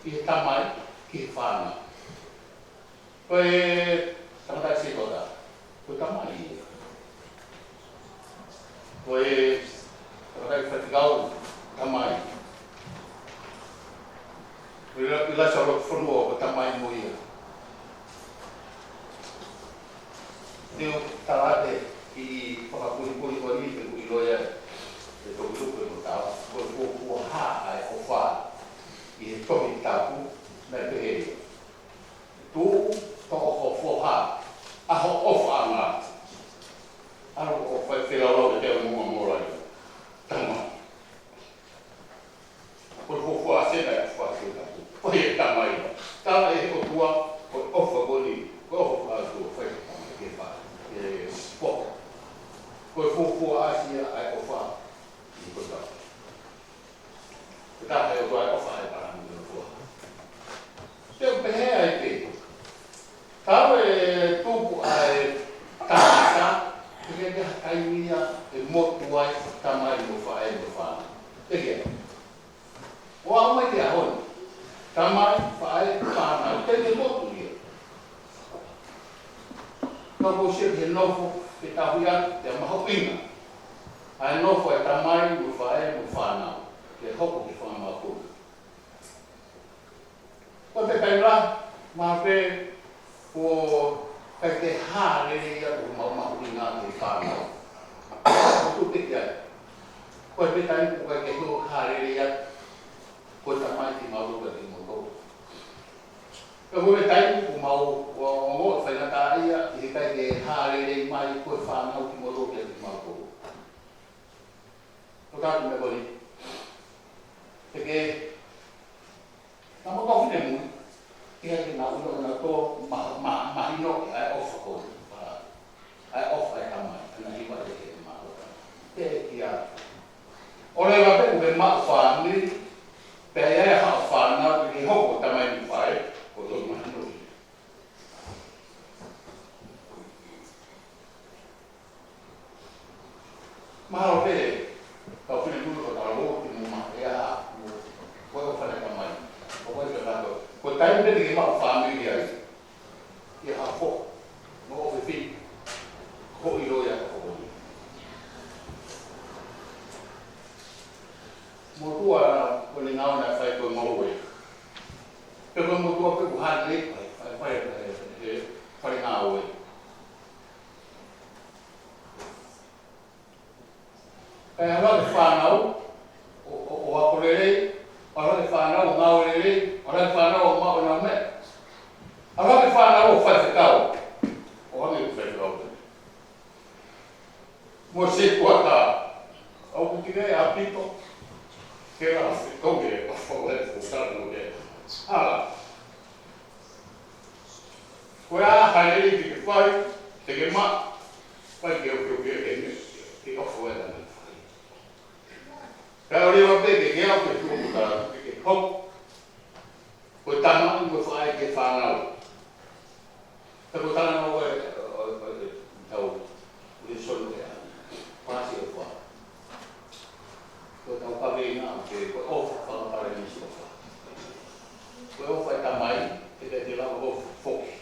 ʻI he tamai, ki he fānau. Ko e tangataʻeiki sētuata, ko e tamai ia. Ko e tangataʻeiki faifekau, tamai. Ko e la-, ʻi he lasi ʻo e fonua, ko e tamai mo ia. Te u tala atu e kiʻi fakapulipuliʻanga ni, te u ʻilo ia ʻe toki tuku e motao, ko e fuofua hā ʻa e ʻofa ʻi he Tohi Tapu, naʻe pehē ia: Tuʻu, toʻo ho foha, ʻa ho ʻofaʻanga. ʻAlu ʻo fai feilaulau ʻiate au mo Molai. Tamai. Ko e fuofua ʻāsene ʻa e ʻofa ʻa e Tohi Tapu. Ko e Tamai. Tala ʻe he ʻOtua, ko e ʻofa ko eni, ko e ʻofa ʻa e ʻOtua, fai ki he Tamai, ki he Faʻē, ki he Foha. Ko e fuofua ʻāsene ʻa e ʻofa ʻi he Tohi Tapu. Ko e taha ʻe ʻOtua ʻe ʻofa ai pala mo e ʻOtua. Te u pehē ai pē, tau e tupu ʻa e tangata, ʻikai ke ʻi ai ha taimi ia ʻe motu ai tamai mo faʻē mo fānau. ʻIkai. ʻO aʻu mai ki he ʻaho ni, tamai, faʻē, fānau, teʻeki ke motu ia. Ka ʻoku ou sio ki he nofo, ke tauhi atu, ke mahuʻinga ʻa e nofo ʻa e tamai mo faʻē mo fānau, ke hoko ki he fanga makapuna. Ko e pehē pē la, mahalo pē kuo ʻikai ke hā lelei atu homau mahuʻinga ki he fānau. ʻOku ou tui pē ki ai. Ko e pehē taimi ʻoku ʻikai ke hā lelei atu, ko e tamai kimautolu kiate kimoutolu. Pea ko e taimi ʻoku mau ongoʻi faingataʻaʻia, ʻikai ke hā lelei mai, ko e fānau kimoutolu kiate kimautolu. Ko e taha e meʻa ko eni. Te ke, naʻa mo tau finemui, ʻikai ke nau ʻilo ʻenautolu ma-, ma-, mahino ʻa e ʻofa ko eni. ʻA e ʻofa ʻa e tamai, ʻa ena hiva ʻe he maʻota. Te kia. ʻOleva pē ʻoku ke maʻu fāmili, pea ʻi ai haʻo fānau, ke hoko ko e tamai mo e faʻē, ko e toki mahino ia. Mahalo pē, tau finemui ko tau lō ki mo ma ea, mo, ko e ʻofa ʻa e tamai. Ko e ʻofa ʻa e tamai. Ko e taimi pē te ke maʻu fāmili ai. ʻI ha foha, mo e ʻofefine, ko e ʻilo ia ka ko e. Motuʻa ko eni ngāue naʻe fai ko e ngāue. Pea ko e motuʻa pē ʻoku hā lelei, fai, fai, fai, fai, fai ngāue. Kae ʻalu hake fānau ʻo, ʻo, ʻo ako lelei, ʻalu hake fānau ʻo ngāue lelei, ʻalu hake fānau ʻo maʻu ʻenau meʻa. ʻAlu hake fānau ʻo faifekau, ʻo hangē ko e faifekau pē. Mo e setuata, ʻoku ʻikai ʻaupito ke la fekau ke ʻofa ʻa e fuakava no ke. ʻAla. Ko e hā ha lelei te ke fai, te ke maʻu, fai ke okeoke ke ne, ke ʻofa ʻa e tamai mo e faʻē. Kae ʻoua leva pē ke ke aʻu ki he tuʻunga ke ke hoko ko e tamai mo e faʻē ki he fānau. Ka ko e talanoa ʻo e, ʻo e, ʻo e, ʻo e, tau, ʻo e solo ʻe ʻa, pasi ʻo fā. Ko ʻetau kaveinga ʻoku pehē ko e ʻofa fakapalemisi ʻofa. Ko e ʻofa ʻa e tamai, ʻikai ke lava ʻo foki.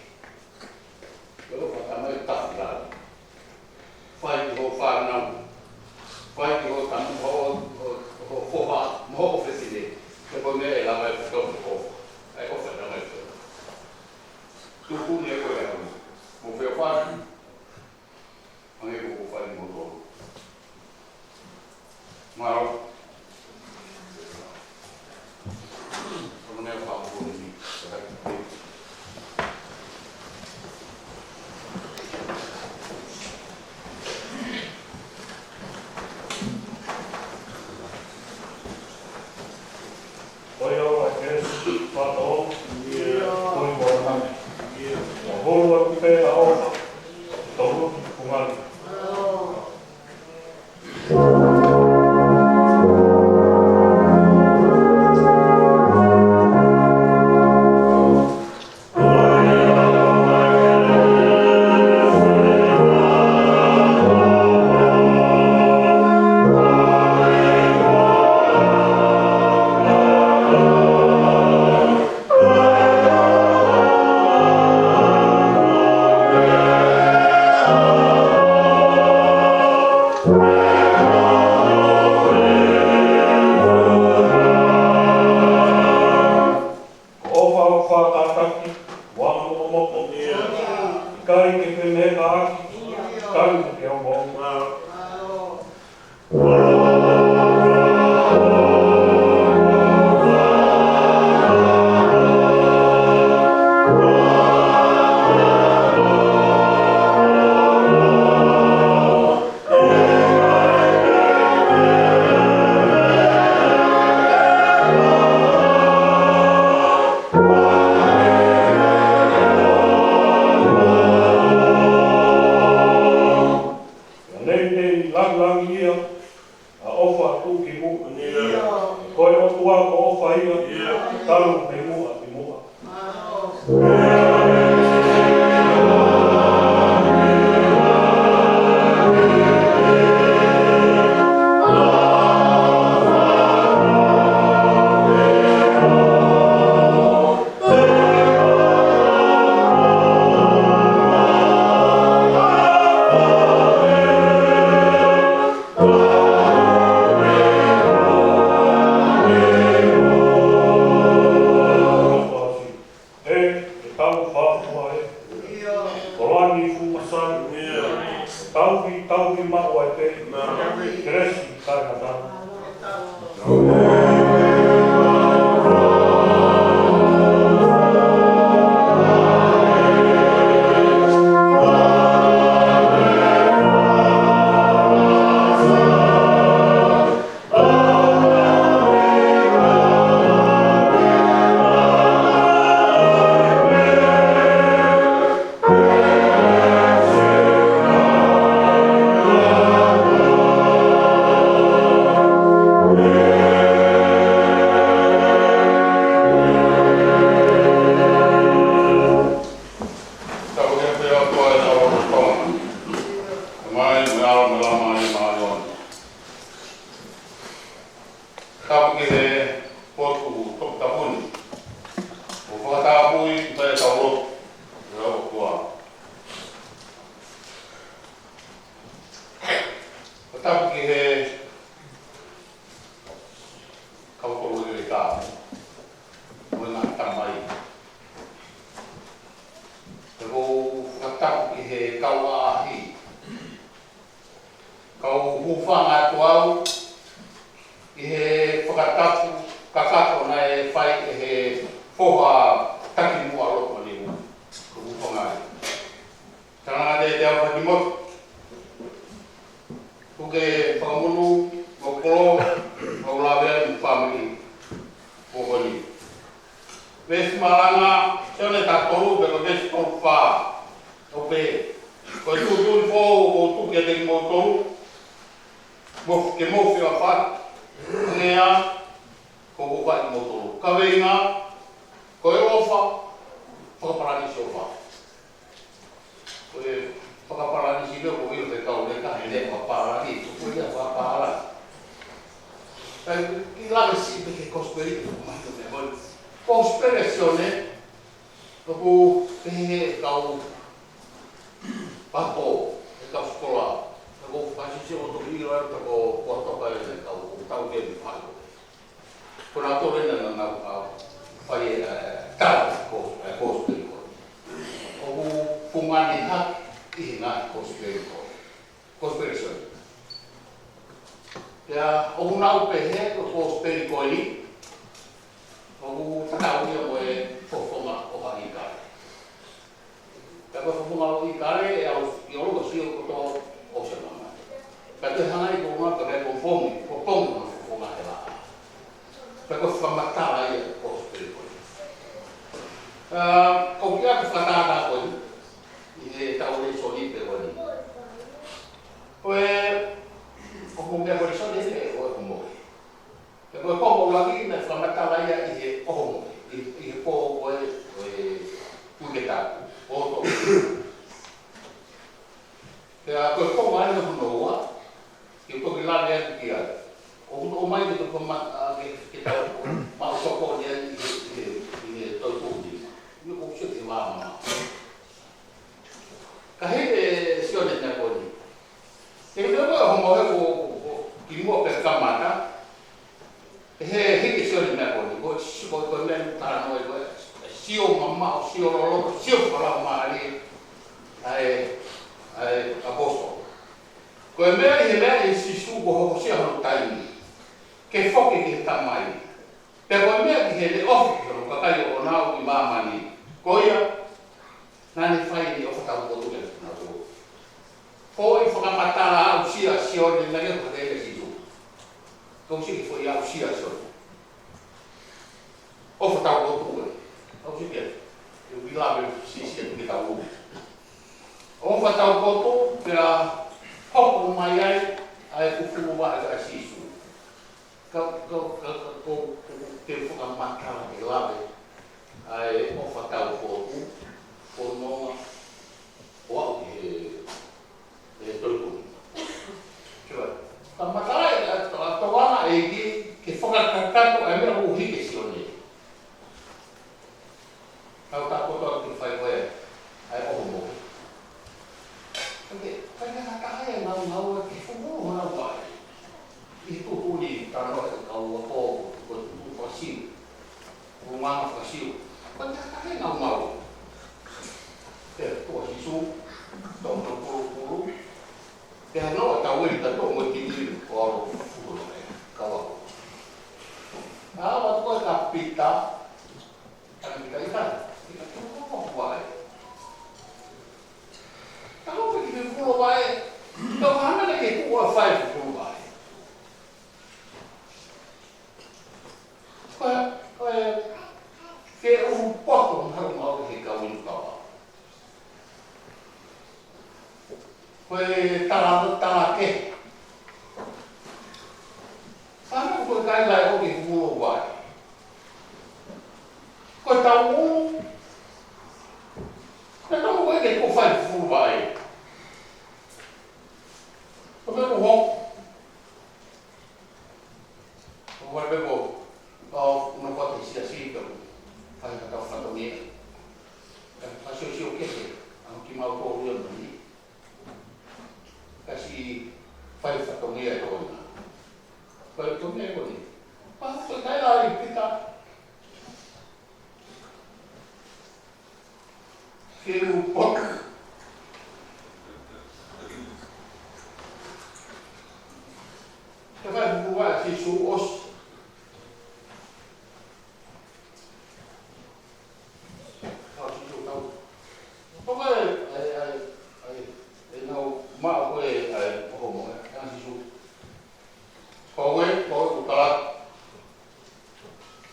Ko e ʻofa ʻa e tamai tafi lalo. Fai ki hoʻo fānau. Fai ki hoʻo tam-, hoʻo, hoʻo, hoʻo foha, mo hoʻo ʻofefine. He ko e meʻa ʻe lava ʻe fakaʻofa. ʻA e ʻofa ʻa e tamai ʻofa. Tuku ni ʻe koe ʻa e ʻofa. Mo fea fai. Hangē ko ʻeku fai mo tō. Mālō. Ko e meʻa fakaʻofoʻofa ni. Ko ia ʻa Kēlesi, Fakaʻofoʻofa, ko e moana. ʻO holo atu pē ʻa e ʻofa, tau ki he fungani. Ko e ʻofa ʻoku fakakātaki, ʻoku mokomoko, ʻikai ke fenehekaaki, Talu ke ongoongo. Neʻineʻi langilangiʻia ʻa e ʻofa tuʻukimuʻa. Ko e ʻOtua ko e ʻofa ia, talu mei muʻa ki muʻa. ʻE, ʻe tau fāfua ē. Ko langi fuʻu masani. Tauhi, tauhi maʻu ai pē. Kelesi kae ngata. Tapu ki he potu toputapu ni. ʻOku fakatapui, ʻoku tau lotu. ʻE ʻOtua. Tapu ki he kau tolu ʻi he kau. Mo e ngaahi tamai. ʻOku ou fakatapu ki he kau ʻaʻahi. Kau hūfanga atu au ʻi he fakatapu kakato naʻe fai ʻe he foha takimuʻa lotu ʻa Niu. Kau hūfanga ai. Tangata te te au haki motu. Kuo ke fakamonū, mo kolo, mo lave ai mo e fāmili. Ko eni. Veesi malanga, Sione taha tolu, pea ko e veesi tolu fā. ʻOku pehē, ko e tuʻutuʻuni foʻou ʻoku ou tuku kiate kimoutolu, mo ke mou feʻofaʻaki. Hangē ko ʻeku ʻofa kiate kimoutolu. Kaveinga, ko e ʻofa, fakapalanisi ʻofa. Ko e fakapalanisi leva ko e ʻilo ke kau leka he lea fakapalanisi, ko e lea fakapālanisi. Kae kiʻi lave siʻi pē ki he kosipeli, ʻoku mahino meʻa ko eni. Kosipeli ʻa Sione, ʻoku pehē ʻe he kau pāpō, ʻe he kau sikola, ʻoku fakasisi ʻo toki ʻilo ai ka ko e kuo toka ʻe he kau tau ke mi fai. Ko nautolu ena naʻa nau, ʻa, fai e, ʻe, tala ko, ʻe, kosipeli ko ē. ʻOku fungani hake ʻi he ngaahi kosipeli ko ē. Kosipeli Sione. Pea ʻoku nau pehē ko e kosipeli ko eni, ʻoku tatau ia mo e fofonga ʻo ha ʻīkale. Pea ko e fofonga ʻo e ʻīkale ʻe ʻalu, ʻe ʻalu ʻo sio kotoa ʻo sio mama. Pea ko e hanga ʻi ko nga pea ko e pongipongi, ko e pongipongi ʻo e fofonga he laʻā. Pea ko e fakamatala ia ʻo e kosipeli ko ē. ʻA, ko e kiʻi fakatātā ko ē, ʻi he tau lēsoni pē ko eni. Ko e, ko e meʻa ko e lēsoni ʻe, ko e homohe. Pea ko e konga ʻuluaki naʻe fakamatala ia ʻi he ʻohomohe, ʻi, ʻi he pō ko ē, ko e uike tapu, ʻo tō. Pea ko e konga ʻeni hono ua, ke toki lave atu ki ai. ʻOku ʻomai ke toki ma-, ʻa, ke, ke tau maʻu tokoni ai ʻi he, ʻi he, ʻi he toetuʻu ni. ʻOku sio ki he vā mamaʻo. Ka hili ʻe Sione meʻa ko eni. Ke hili ko e homohe ko, ko, ko, kimuʻa pea kamata. He hili ʻe Sione meʻa ko eni. Ko, ko, ko e meʻa ʻoku talanoa ko ē. Sio mamaʻo, sio loloto, sio fakalaumālie. ʻA e, ʻa e, ʻa e ʻaposetolo. Ko e meʻa ʻi he meʻa ʻe Sīsū kuo hokosia hono taimi ke foki ki he Tamai. Pea ko e meʻa ki he leʻofa ki hono kakai ʻoʻona ʻi māmani. Ko ia, naʻa ne fai ʻene ʻofa taupotu kiate kinautolu. Foʻi fakamatala aʻusia ʻa Sione naʻe ʻofa ki ai ʻa Sīsū. Kau sio ki he foʻi aʻusia ʻa Sione. ʻOfa taupotu ē. Kau sio ki ai. ʻE ui lave sisia ki he tau. ʻOfa taupotu pea hoko mai ai ʻa e fufulu vaʻe ʻa Sīsū. Ka, ka, ka, ka, ko, ko, te u fakamatala ke lave ʻa e ʻofa taupotu, ko e nonga ʻo aʻu ki he, he toetuʻu. Sio, ka matala ʻe, ʻa, ʻa, ʻa, ʻa e ʻEiki ke fakakakato ʻa e meʻa ʻoku hiki ʻe Sione. Kau tā kotoa ke fai ko ē ʻa e ʻohomohe. Oke, fai ka taha e ngaungaue ke fufulu honau vaʻe. ʻI he tuʻutuʻuni talanoa ʻa e kau ako, ko e tuʻutuʻuni fakasiu. Ko e ngaahi fakasiu. Fai ka taha e ngaungaue. Pea ko Sīsū, tau no pulu pulu. Pea no tau e ta tō mo e tini ko alo fufulu e kau ako. ʻA, ʻalu atu ko ē kia Pita, ʻa Pita ʻikai, ʻikai tuku ko vaʻe. Tau pē ki he fufulu vaʻe, tau hanga ke kuo fai fufulu vaʻe. Ko e, ko e, ke u poto maʻu maʻu he kau inu kava. Ko e tala, tala kehe. Fana ko e kai lai o ke fufulu vaʻe. Ko e tau ulu. Ko e tau ulu ke kuo fai fufulu vaʻe. Ko e meʻa ko hoko. ʻO wale pē ko, ʻo, ʻuna kua te sia si ka, fai ka tau fatongia. Ka, ka sio sio kehe, ʻa ki mau tō ria mani. Ka si fai fatongia ko na. Fai fatongia ko ni. Pa ko kai la i Pita. Ke u poto. Ke fai fufulu vaʻe Sīsū ʻosi. Kau Sīsū kau. Ko e, ai, ai, ai, e nau maʻu ko e, ai, ʻohomohe, ʻa Sīsū. Ko e, ko e, ko e tala.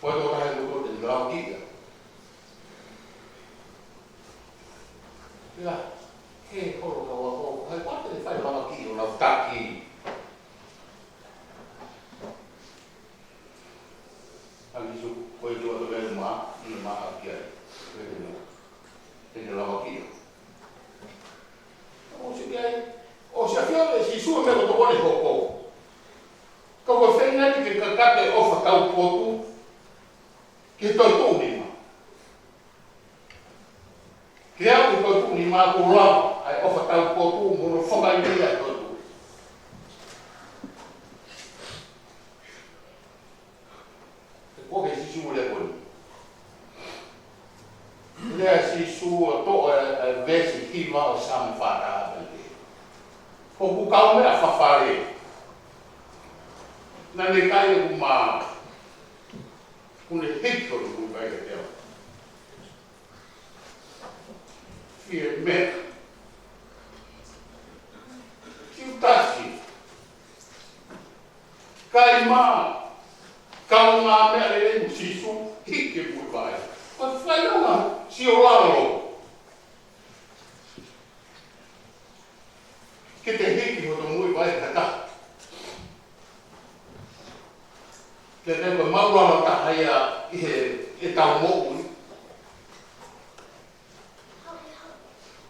Ko e tō tahe ko e tō te ni lau ki ia. Ia, he kolo kau ako, hai, ko e te fai lava ki o lau taki. ʻA Sīsū, ko e tō tō e mā, ʻi he mā a ki ai. Ko e te nau. Te ni lau ki ia. ʻO si ki ai, ʻo si a fia le Sīsū me ko tō wane hoko. Ka ko e feinga ni ke kakate ʻofa taupotu, ke toetuʻu nima. Ke au ke toetuʻu nima ko lava, ʻa e ʻofa taupotu, mo no fakaʻi nei ʻa e toetuʻu. Ko e Sīsū le ko ni. Lea Sīsū ʻo toʻo e, e veesi hiva ʻo Saame fā taha pē. Ko ʻeku kaumeʻa fafale. Naʻa ne kai ʻeku mā. Kuo ne hiki ʻo ne kuo kai e teo. Fie meʻa. Siutasi. Kai mā. Kaungāmeʻa lelei mo Sīsū, hiki muʻa vaʻe. Ko e fai ʻo na, sio lalo. Ke te hiki hoto muʻi vaʻe kata. Ke te ko maulalo taha ia ʻi he, ʻi he tau moʻui.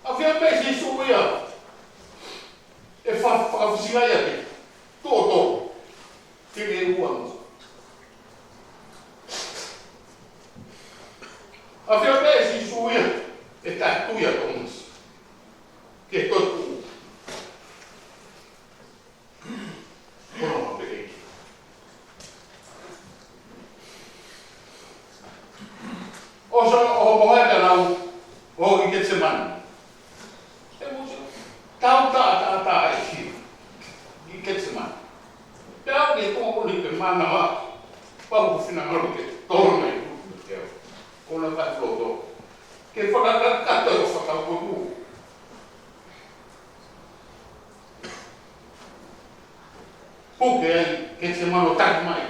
ʻA fia pē Sīsū ia, ʻe fa-, fakafusinga ia ke tō tō, ke ke ua mo. ʻA fia pē Sīsū ia, ʻe taʻetui ʻa Tōmasi, ke toetuʻu. Kono ma pē ʻEiki. ʻO so, ʻo mo hai ka nau, ʻo ʻi Ketisemani. ʻE mo so, tau ta, ta, ta, e ki. Tuku ai ke te mano taki mai.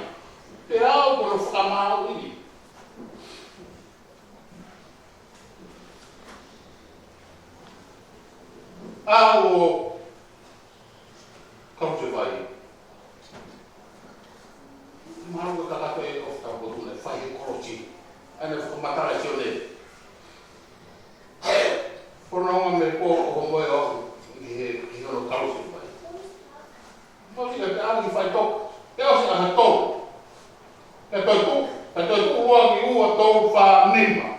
Pea ʻoku ou fakamāuʻi au ʻo kau te vai. Mālō e kakato e ʻofa taupotu naʻe fai he kolosi. ʻA ia naʻe fakamatala ʻe Sione. Ko hono ʻuhinga mei he pō ʻo homo ʻo aʻu ki he, ki hono kalosi mai. Mo tika te ʻalu ki faʻitoka. Pea ʻosi ʻaho ʻe tolu. Pea toe tuʻu, pea toe tuʻu ua ki ua tolu fā nima.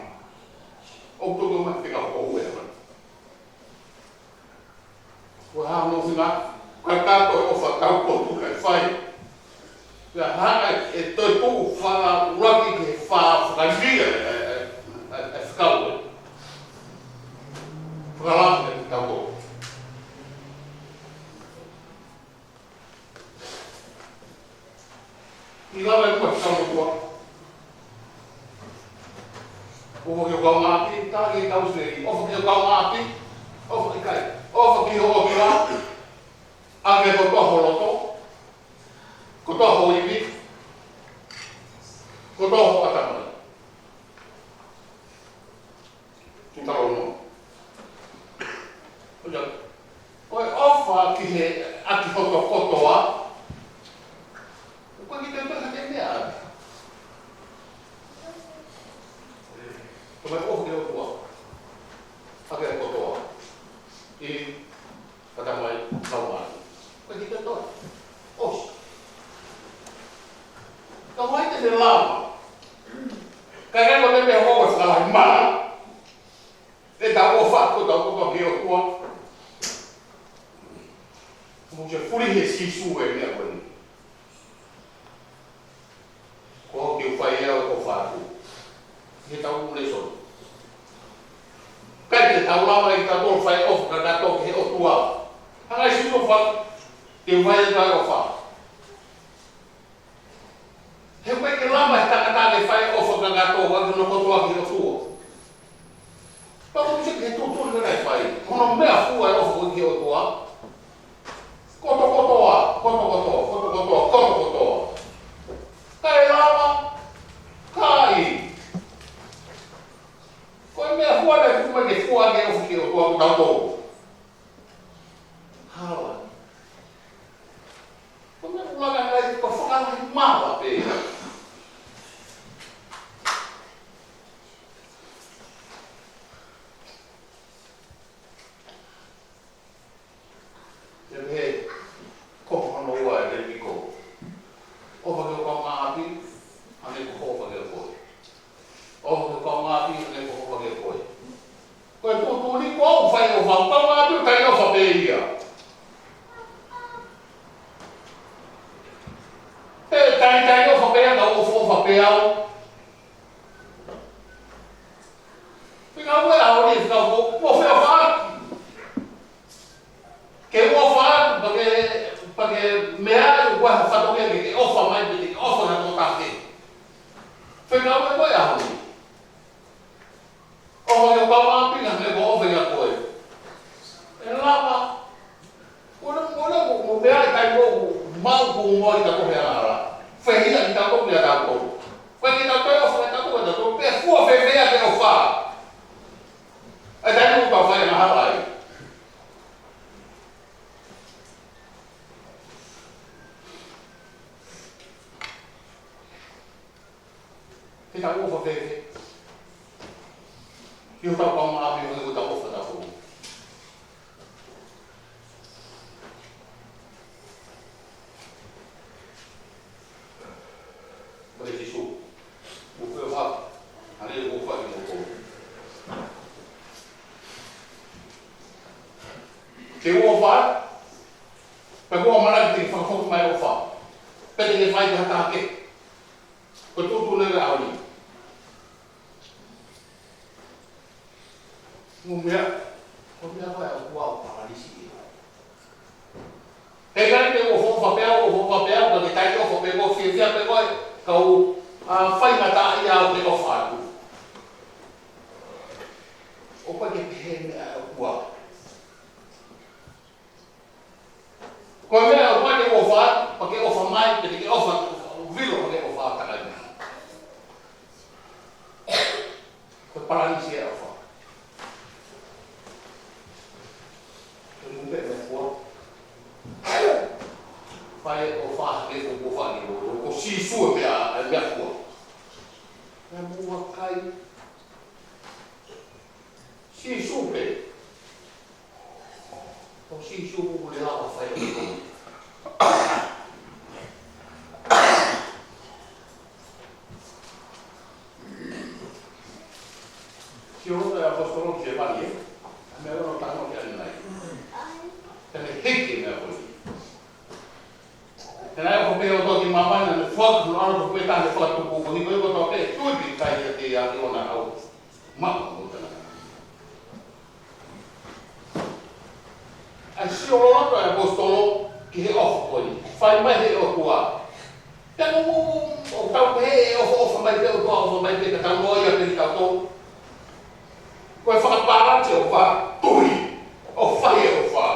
ʻOku tuku mai pē ka hoʻo ue mai. Ko e hā hono ʻuhinga? Ko e kakato e ʻofa taupotu naʻe fai. Pea hanga ʻe toe tuʻu fakaʻuluaki ki he fā fakangia e, e, e, e fekau e. Fakalaka e taupotu. ʻI lava e kuo tau motua. ʻOfa ki ho kaungāʻapi, tā ki he kau sēlī. ʻOfa ki ho kaungāʻapi, ʻofa ʻikai. ʻOfa ki ho ʻOtua, ʻaki kotoa ho loto, kotoa ho ivi, kotoa ho ʻatamai. Tūtalo no. ʻO ia, ko e ʻofa ki he ʻaki hoto kotoa, ʻoku ʻikai ke toe hake meʻa. Ko e ʻofa ki he ʻOtua, ʻaki kotoa. ʻI Kata mai, kau mai. Ko e kita toi. ʻOsi. Kau mai te ne lava. Ka ke ko te mea ʻoku fakalahi mala. ʻE tau ʻofa ko tau ko tau ki he ʻOtua. Mo ke fuli he Sīsū e meʻa ko eni. Ko hoʻo fai ʻe au ko fatu. He tau lesoni. ʻIkai ke tau lava ʻe tautolu fai ʻofa kakato ki he ʻOtua. Hanga ʻe Sīsū ʻo fai, ke fai ʻe au ʻofa. He ʻikai ke lava ʻe he tangata ke fai ʻofa kakato ʻaki hono kotoa ki he ʻOtua. Pea ʻoku ʻikai ke tuʻutuʻuni ke nau fai. Ko hono meʻafua e ʻofa ki he ʻOtua. Kotokotoa, kotokotoa, kotokotoa, kotokotoa. Kae lava, kai. Ko e meʻafua naʻe tuku mai ke fua ke ʻofa ki he ʻOtua ko tautolu. Hala. Ko e meʻa ʻoku laka ngai ko e fakalahi mala pē. Te pehē, ko hono ua e Levitiko. ʻOfa ki ho kaungāʻapi, hangē ko hoʻo ʻofa kia koe. ʻOfa ki ho kaungāʻapi, hangē ko hoʻo ʻofa kia koe. Ko e tuʻutuʻuni ko ʻoku fai ʻofa, kaungāʻapi ʻoku taiʻofa pē ia. Pea taiʻofa pē ia, ka ʻoku ʻofa pē au. Fika ue a ori, fika ue, ue fea fai. Ke ʻofa atu, pea ke, pea ke meʻa atu, ʻoku ʻi ai ha fatongia ke ke ʻofa mai, ke ke ʻofa ki ha tokotaha kehe. Fekau ʻe koe ʻaho ni. ʻOfa ki ho kaungāʻapi hangē ko hoʻo ʻofa kia koe. ʻE lava. Ko e, ko e, ko e, ko e meʻa ʻe taimi ʻoku mau ko mo i tautolu he angahala. Fehiʻa kitautolu kia tautolu. Ko e kitautolu ʻofa kia tautolu, kia tautolu. Pea fua fēfē ʻa e ʻofa. ʻA e taimi ʻoku tau fai angahala ai. Ke tau ʻofa fēfē. Ki hotau kaungāʻapi, ʻo hangē ko ʻetau ʻofa tautolu. Pea Sīsū, ʻoku ou ʻofa, hangē ko hoʻo ʻofa kiate au. Ke ʻofa, pea ko e ʻamanaki ke fakafoki mai ʻofa. Pea te ke fai ki ha taha kehe. Ko e tuʻutuʻuni leva ʻaho ni. Mo e meʻa, ko e meʻa ko ē ʻoku ʻi ai e palani. He ʻikai ke ʻofa pē au, ʻofa pē au, ka ke taiʻofa pē koe, fiefia pē koe, kau, ā, faingataʻaʻia au ke ʻofa atu. ʻOku ʻikai ke pehē e meʻa ʻoku ʻi ai. Ko e meʻa ʻoku ʻikai ke ʻofa atu, Pea ke ʻofa mai, pea ke ʻofa, vilo pea ke ʻofa takai mai. Ko e palanisi e ʻofa. Ko e meʻa fua. Fai e ʻofa ke ko ko fai o, ko Sīsū e meʻa, e meʻa fua. Meʻa muʻa kai. Sīsū pē. Ko Sīsū ʻoku ne lava fai e ʻofa. Sio ʻa e ʻaposetolo ki he vali, ē? ʻA me ono tano ki ai nai. Te ne hiki e meʻa ko eni. Te ne ʻoho pē ʻo toki mamana ne fuak no alo ko pē tane fuak tuku ko ni ko ko toke tui pi kai ia te ia ki ona au. Ma ko tana. ʻA e sio loloto ʻa e ʻaposetolo ki he ʻofa ko eni. Fai mai he ʻOtua. Pea ko ʻoku tau pehē ʻe ʻofa, ʻofa mai pē ʻOtua, ʻofa mai pē ka tau noa ia pē kitautolu. Ko e fakapālanisi ʻofa, tui, ʻofa he ʻofa.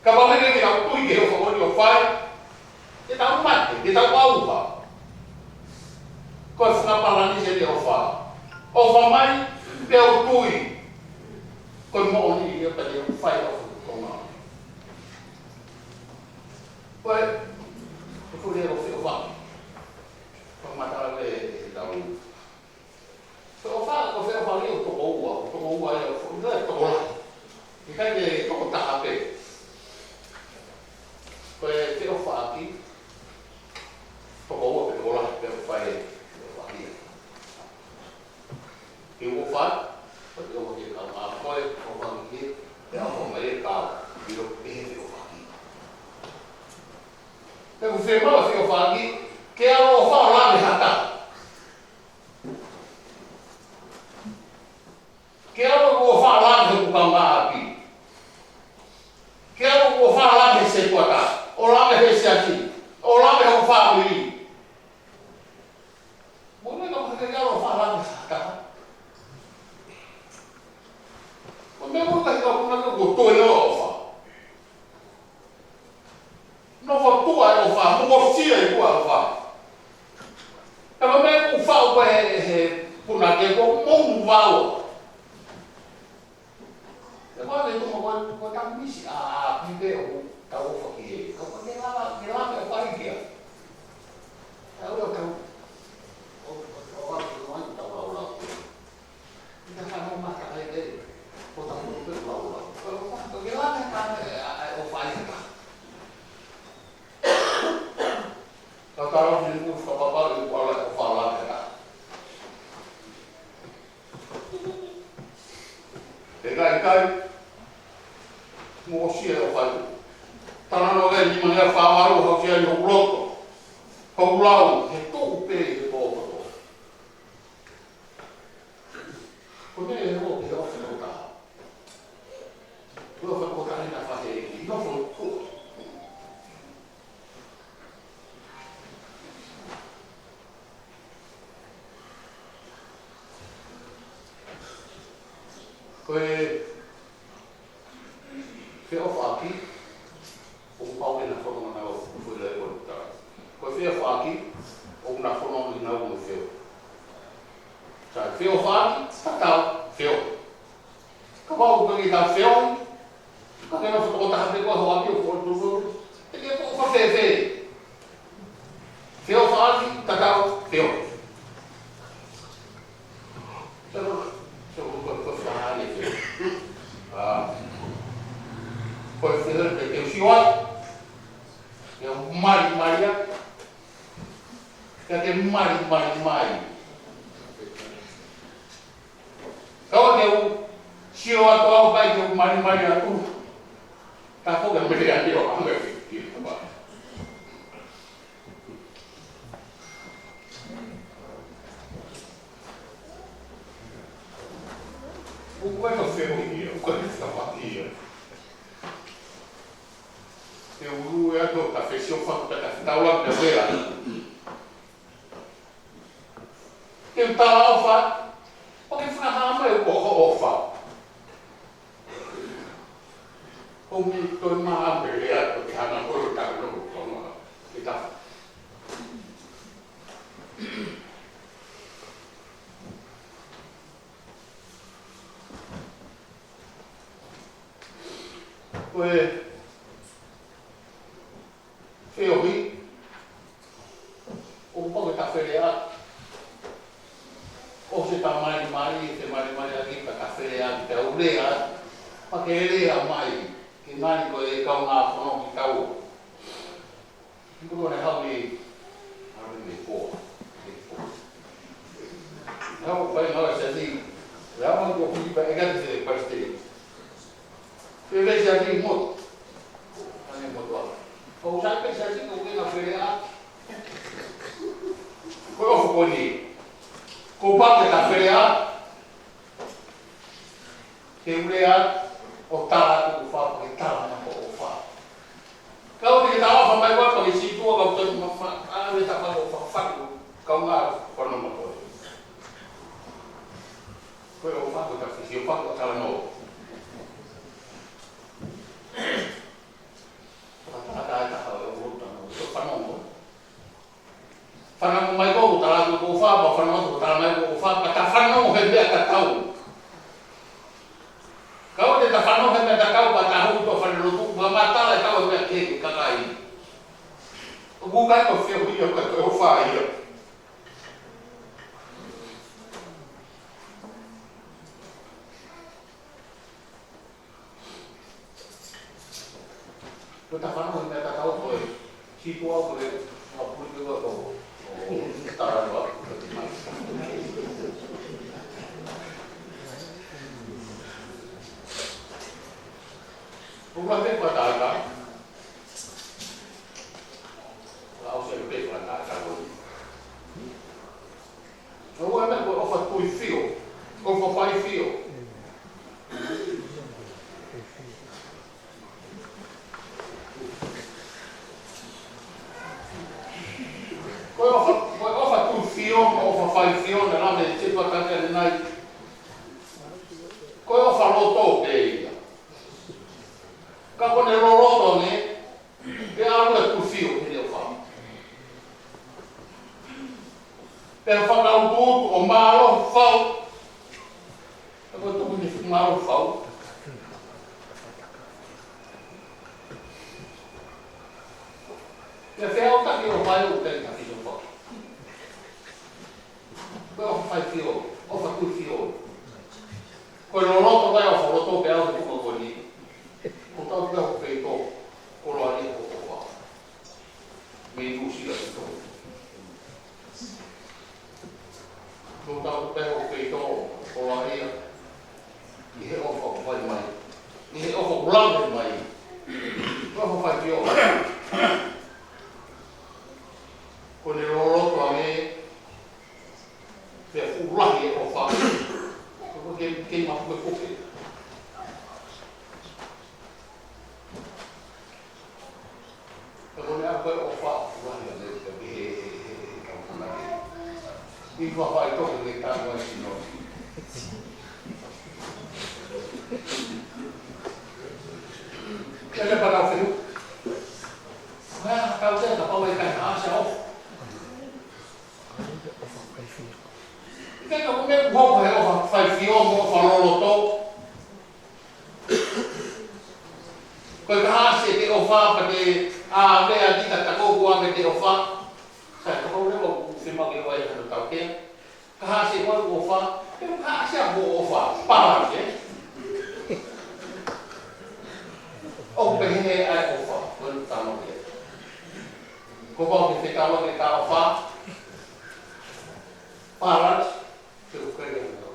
Kapau he ʻikai ke tau tui ki he ʻofa ko eni ʻoku fai, te tau mate, te tau ʻauha. Ko e fakapālanisi eni ʻofa. ʻOfa mai, pea u tui. Ko e moʻoni ia pea te u fai ʻofa ko ma. Ko e, ko e fuʻu lea ʻo feʻofaʻaki. Ko e matala lea ʻe tau. Feʻofaʻaki, ko e feʻofaʻaki ʻoku toko ua, ʻoku toko ua ia, ʻoku ʻikai tokolahi. ʻIkai ke toko taha pē. Ko e feʻofaʻaki, toko ua pe tokolahi pē ʻoku fai e feʻofaʻaki. Ke ua fai, ko e ua ke kau mā koe, ʻofa mai ke, pea ʻofa mai e kau, ʻilo pē he feʻofaʻaki. Pea ʻoku fiemaʻu e feʻofaʻaki, ke ʻalu ʻo ʻofa ʻo lave ha taha. Ke ʻalu ʻo ʻofa ʻo lave he kaungāʻapi. Ke ʻalu ʻo ʻofa ʻo lave he setuata, ʻo lave he siasi, ʻo lave he fāmili. Mo e meʻa ka ke ʻalu ʻo ʻofa ʻo lave ha taha. Mo e meʻa ko e kahi ka kuna ke ko toe ʻofa. Nofo tuʻa e ʻofa, mo ko sia e tuʻa e ʻofa. Ka ko e meʻa ʻoku faʻu ko e he, he punake ko mou vao. Te ko ane tuʻa ko, ko tamisi a, a, pipe ʻoku tau ʻofa ki he. Ka ko ke lava, ke lava ʻofa i kia. Tau ʻo tau, ʻo, ʻo, ʻo, ʻo, ʻo, tau lau lau. Ina ka no mata kai ke, ko tau no pe lau lau. Ko, ko, ko ke lava ka, a, a, ʻofa i kia. Ka tau ni ku fakapapau i kuala ʻofa lave ka. He kai kai, mo sia ʻofa i. Tana no ke ni manga fāvalu hau sia i hoku loto. Hoku lau, he tuʻu pē he pōpoto. Ko e meʻa ʻe hoko pē ʻofa ʻo taha. Ko e ʻofa ʻo taha ʻi he fahe ʻi nofo tuʻa. Ko e feʻofaʻaki, ʻoku pau ke na fononga nau, ko e lea ko e ta. Ko e feʻofaʻaki, ʻoku na fononga nau mo feo. Sa feʻofaʻaki, tatau, feo. Kapau ʻoku ke ta feo, ka ke na fo ko ta pe ko ho ʻapi ʻo ko tu. Te ke ko ko fēfē. Feʻofaʻaki, tatau, feo. Tau, tau, ko, ko, ko, fai, feo. ʻA, ko e feo, te, te u sio ai. Te u mali, mali ai. Te, te mali, mali, mali. Ka ʻo te u sio atu au kai te u mali, mali atu. Ka ko ke mele atu ʻo anga ki, ki, ki, ʻOku ʻikai ke feo ia, ʻoku ʻikai ke feo ia. Te u lue atu ka fesi ʻofa ka ta fitau la te vela. Te u tala ʻofa, ʻo ke fakahā mai ko ho ʻofa. Ko mi toi maha pele atu ke hana ko lo ta lo ko no. Tafa. Ko e feohi, ʻoku pau ke ta feleʻaki. ʻOsi e ta malimali, e ta malimali ʻaki, ka ta feleʻaki, ta u lea, pea ke lea mai, ke ngali ko e kaungā fononga ki tau. Kuo ne haʻu ni, haʻu ni mei fo, mei fo. Haʻu fai ngā seti, haʻu ko pipa e kati se palesiteni. Pe vesi ati motu. Ane motu ala. Ko u sa pe sa ti ko ke na fele a. Ko e ʻofa ko eni. Ko pau ke ta fele a. Ke u lea ʻo tala atu ʻofa, ke tala mai ko ʻofa. Kau te ke tala ʻofa mai ʻofa, ke situa kau te ma, ma, a, me ta pa ʻofa, fa, kau ngā fanongo ko e. Ko e ʻofa, ko e ta fisi ʻofa, ko e tala no. Ko e tala, tala, tala, ko e ʻofa, ko e fanongo. Fanongo mai ko ʻoku tala atu ko ʻofa, pea fanongo atu ko tala mai ko ʻofa, pea ta fanongo he meʻa tatau. Kau te ta fanongo he meʻa tatau, pea ta hū to fale lotu, pea ma tala e tau e meʻa ke, ke kakai. ʻOku ʻikai ko e feohi ia, ko e ʻofa ia. Ko e ta fanongo he meʻa tatau ko e, situa ko e, ma puli ko e ko, ʻo, tala atu ko e mai. ʻOku lahi pē ko e tala atu. Ka ʻosi pē ko e tala atu. Ko e meʻa ko e ʻofa tui fio, ʻofa fai fio. Ko e ʻofa, ko e ʻofa tui fio, ko e ʻofa fai fio, na lame te pa ka ke nai. Ko e ʻofa loto pē ia. Ka ko ʻene loloto ange, pea ʻalu e tui fio ki heʻene ʻofa. Pea fakautuutu ʻo mālohi fau. Pea ko e tuku ni mālohi fau. Pea feʻautaki ʻo fai ʻo pea ka fio fau. Ko e ʻofa fai fio, ʻofa tui fio. Ko e loloto mai ʻofa loto pea ʻalu e tuku ko eni. Ko tau pea ʻoku feito, ko loa ni ko ʻofa. Mei Nuʻu Sila ki Tonga. Ko tau pea ʻoku feito, ko loa ia. ʻI he ʻofa ʻoku fai mai. ʻI he ʻofa ʻoku lave mai. Ko e ʻofa fai fio. Ko ʻene loloto ange, pea fuʻu lahi e ʻofa. Ko e ke, ke ma ko e koke. Ka ko ʻene ʻa ko e ʻofa, fuʻu lahi ange, pea ke he, he, he, he, kau kona ke. ʻI fafai toko ke tau ai sino. Ke le pa tau fenu. Mea, kau te, ka pau e kai, a, se ʻofa. Ke ka ko me kuo he ʻofa fai fio mo ʻofa loloto. Ko e ka hasi e te ʻofa pa te a vea ni ka tako kua me te ʻofa. Sai, ka pau le wa ku se ma ke wa e hano tau ke. Ka hasi e wa ʻofa, ke ka hasi a mo ʻofa, pa ke. ʻO pehē ai ʻofa, ko e tama ke. Ko pau ke fekau ke ka ʻofa. Balance, ke u kai ke u tau.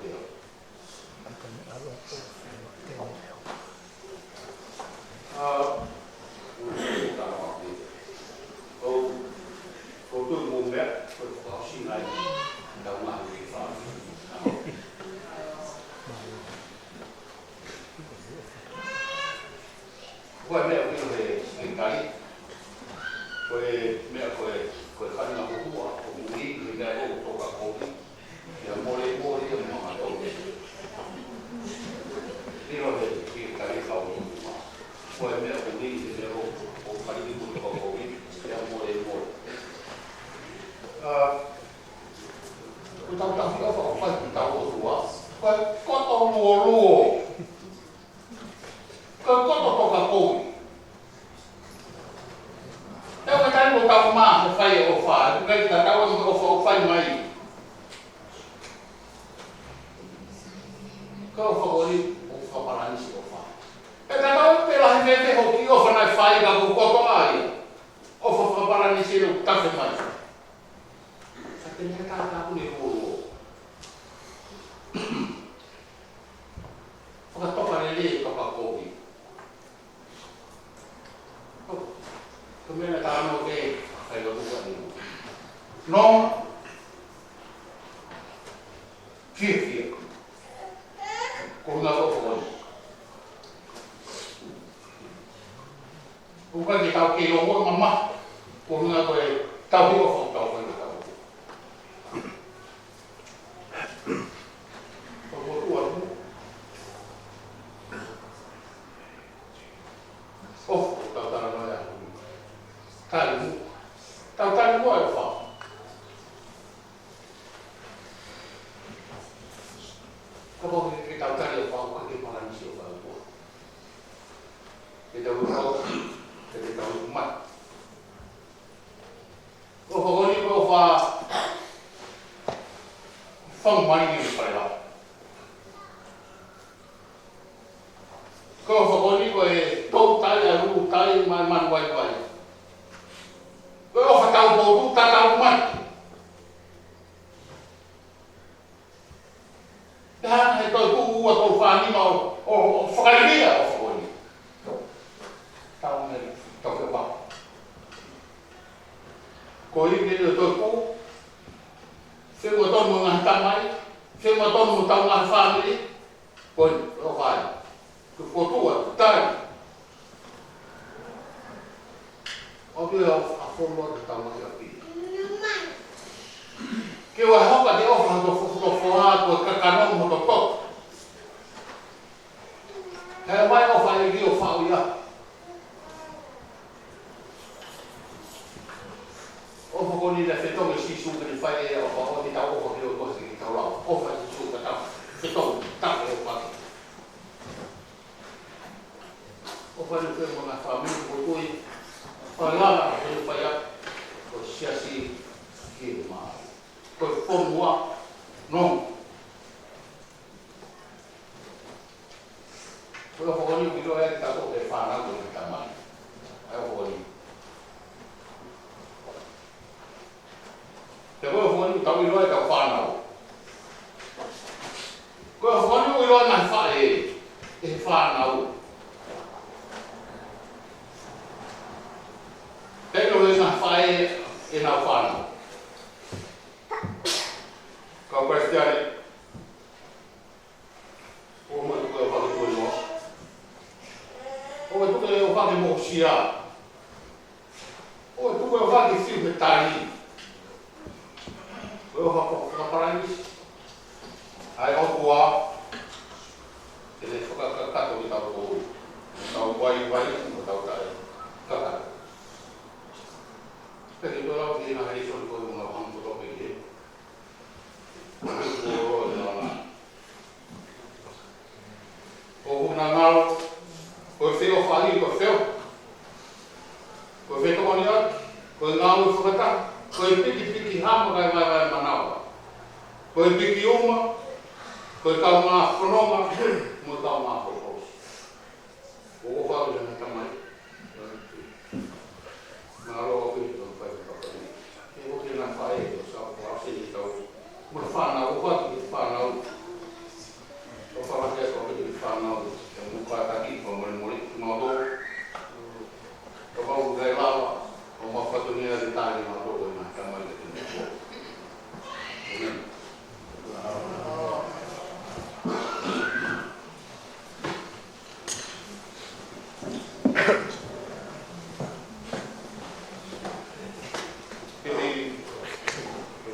Ah, ko, ko tu mo mea, ko, ko si nai, tau ma, ko e meʻa ʻoku ʻilo he, he kai. Ko e meʻa ko e, ko e fani ma ko hua, ko mui, he meʻa ko toka kovi. Ia mole, mole, ia mama tau. ʻIlo he, he kai kau ni ma. Ko e meʻa ko mui, he meʻa ko, ko fani ma ko toka kovi. Ia mole, mole. Luo. Ko e koto toka kovi. Tau ka tau mo tau mā, ko e fai ʻofa. Ko e ka tau mo ʻofa ʻo fai mai. Ko e ʻofa ko eni, ʻofa palanisi ʻofa. Pea ka tau pē lahi mei he hoki ʻofa naʻe fai ka ko koto ai. ʻOfa fakapalanisi ʻoku tafe mai. Sa te mea tā tā kune ʻo. Fakatoka lelei e kapa kovi. Ko e meʻa naʻe talanoa ki ai e kaihaʻa ʻo Tuʻi. No. Fiefia. Ko e ʻuhinga ko ē. ʻOku ʻikai ke tau kei ʻoua mamahi. Ko e ʻuhinga ko e tauhi ʻofa ʻoku tau fai ʻo tau. Ko e ʻOtua mo. ʻOfa ʻoku tau talanoa ai. Tali mo. Tau tali mo e ʻofa. Kapau ʻoku ke tau tali ʻofa, ʻoku ke palanisi ʻofa. Ke tau ʻofa, ke tau mate. ʻOfa ko eni ko e ʻofa fakamolemole ʻi he fale. Ko e ʻofa ko eni ko e toutai, ʻalu tai, mai manu vaivai. Ko e ʻofa taupotu, tatau mai. Pea hanga he toetuʻu ua tolu fā nima ʻo, ʻo, ʻo fakaliliʻa ʻofa ko eni. Tau mei, tau ke pa. Ko e ʻi he toetuʻu, feʻunga tonu mo e ngaahi tamai, feʻunga tonu mo hotau ngaahi fāmili, ko e ʻofa ia. Ko e ʻOtua, tai. ʻOku ʻi ai e ʻofa ʻa e fonua ke tau maʻu ʻapi. Ke ʻoua ʻe hoko ʻa e ʻofa ʻa hoto foha ko e kakano mo hoto toto. He ʻomai ʻofa ʻa e ʻEiki ʻo faʻu ia. ʻOfa ko eni naʻe fetongi ʻe Sīsū ke ne fai e ʻofa ʻo te tau ʻofa ki he ʻOtua he ʻikai ke tau lau. ʻOfa ʻa Sīsū ka tau fetongi, tau ʻofa ki. ʻOfa eni ʻoku feʻunga mo e ngaahi fāmili, ko e tui. Fai lava, ko e fai atu. Ko e siasi ki he mā. Ko e fonua, no. Ko e ʻofa ko eni ʻoku ʻiloa ai ʻe kitautolu e fānau ko e tamai. ʻA e ʻofa ko eni. Pea ko e ʻofa ko eni ʻoku tau ʻiloa ai ʻetau fānau. Ko e ʻofa ko eni ʻoku ʻiloa ai ʻe he faʻē ʻe he fānau. Pea ʻiloa ai ʻe he faʻē ʻenau fānau. Kau Kalisitiane, ʻoua ʻe tuku e ʻofa ke tuʻu ʻi he moʻo. ʻOua ʻe tuku e ʻofa ke moʻosia. ʻOua ʻe tuku e ʻofa ke fiu he tali. Ko e ʻofa ko e fakapalanisi. ʻA e ʻOtua, ke ne fakakakato kitautolu. Tau vaivai, mo tau taʻekakato. Pea ke tau lau ki he ngaahi lēsoni ko e ngaahi hangkoto pē ki he. ʻOku ngalo, ko e feʻofaʻaki, ko e feʻo-, ko e fetokoniʻaki, ko e ngāue fakataha, ko e pikipiki hama kae vaevae manava, ko e piki uma, ko e kaungā fononga, mo e kaungā folofola. ʻOku ou fakaʻamu ke ne tamai. Mālō ʻaupito hono fai ʻo e papa ni. Ke ʻoua ke na fai ʻo sa ko ase ni tau. Mo e fānau, ʻofa ki he fānau. ʻOfa lahi atu ki he fānau. Ke mo kātaki, fakamolemole, mālō. Kapau ʻoku ʻikai lava, ʻo ma fatongia ke tali mālō ko e na tamai ke tena. ʻĒmeni. Piti,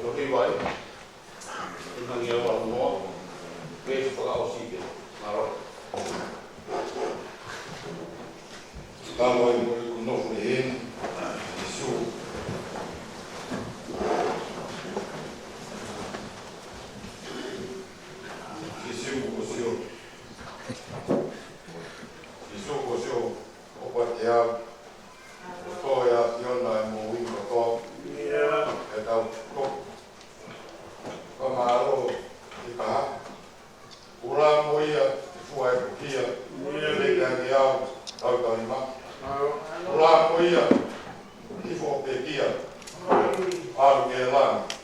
ko Livai, ʻi he ngaahi ua noa, veesi fakaʻosi pē, mālō. Ka ʻoku ʻi ai mo ʻeku nofo ʻi heni, Sīsū. Sīsū, ʻoku ou sio. ʻIo, ʻoku ʻiate ia ʻa e moʻui kotoa. ʻIo. ʻE tau ko. Ka mālō ʻi he kahaʻu. ʻUluaki ia, ʻi he fua ʻo e hia. ʻIo. ʻE te angi au, tau tau lima. ʻUluaki ia, ʻi he fua ʻo e pekia. ʻAlu ki langi.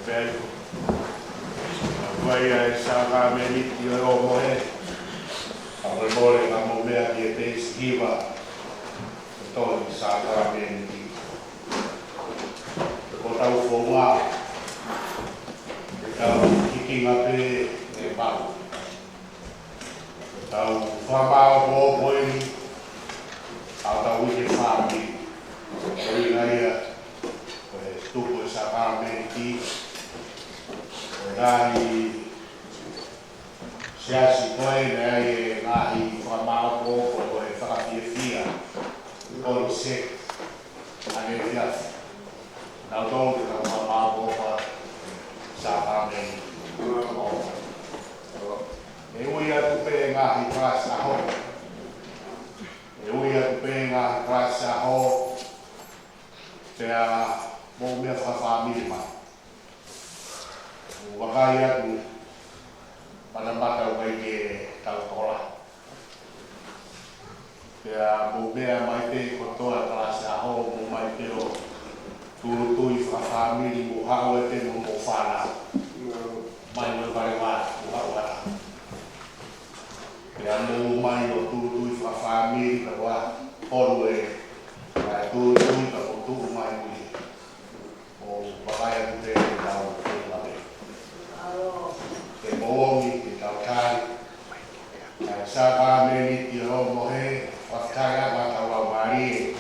Pea ʻi he fua ʻo e sākalamēniti ʻo e ʻōmohe, ʻoku mole ka mou meʻa ki he peesi hiva, ʻo e tohi sākalamēniti. Ko hotau founga, ʻetau hikinga pē ʻe pau. Tau fakamāʻopoʻopo eni ʻa hotau uike fāmili. Ko e ʻuhinga ia ʻo e tuku ʻo e sākalamēniti, ʻo e ngaahi siasi ko ē naʻe ʻi ai e ngaahi fakamāʻopoʻopo ko e fakafiefia, ko e se ʻaneefiafi. Naʻa tau tau fakamāʻopoʻopo ʻa e sākalamēniti. ʻE ui atu pē ngaahi kalasi ʻaho. ʻE ui atu pē ngaahi kalasi ʻaho. Pea mou meʻa fakafāmili mai. Mou vakai atu, matamata ʻoku ʻikai ke tau tola. Pea mou meʻa mai pē kotoa kalasi ʻaho, mou mai pē ʻo tūʻulutui fakafāmili, mou haʻu ʻo pehē mo hoʻomou fānau. Mai mo e vale vā, mou haʻu ā. Pea mou mai ʻo tūʻulutui fakafāmili, ka ua holo e, ʻa e tūʻulutui ka mou tuʻu mai mui. Mou vakai atu pē ʻetau feinga pē. Ke mou ōmi ke tau tali ʻa e sākalamēniti ʻo e ʻōmohe, fakataiʻanga ʻetau laumālie.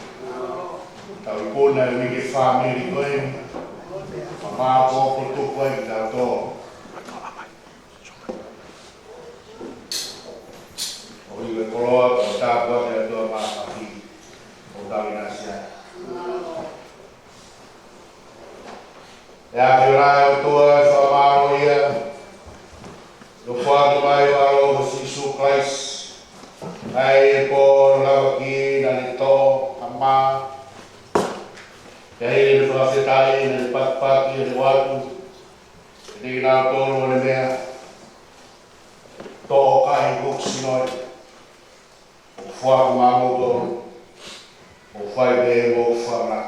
Tau ikuna e uike fāmili ko eni, fakamāʻopoʻopo tuku ai kitautolu. ʻOku ʻi he koloa, ko e tāpuaki ʻa e ʻOtua Mafimafi, ʻoku tau ʻinasi ai. ʻE ʻAfiona ʻe ʻOtua ʻe fakamālō ia, ʻi hoʻo foaki mai ho ʻAlo ko Sīsū Kalaisi, ʻa ia ʻi he pō ʻo e lavaki naʻa ne tō, ʻa e mā, ʻi he ʻaho ʻo e fakafetaʻi naʻa ne pakipaki ʻo ne ʻoatu kiate kinautolu ʻene meʻa, toʻo kai ʻoku sino ē, ʻoku foaki maʻa moutolu, ʻo fai pē mo fana.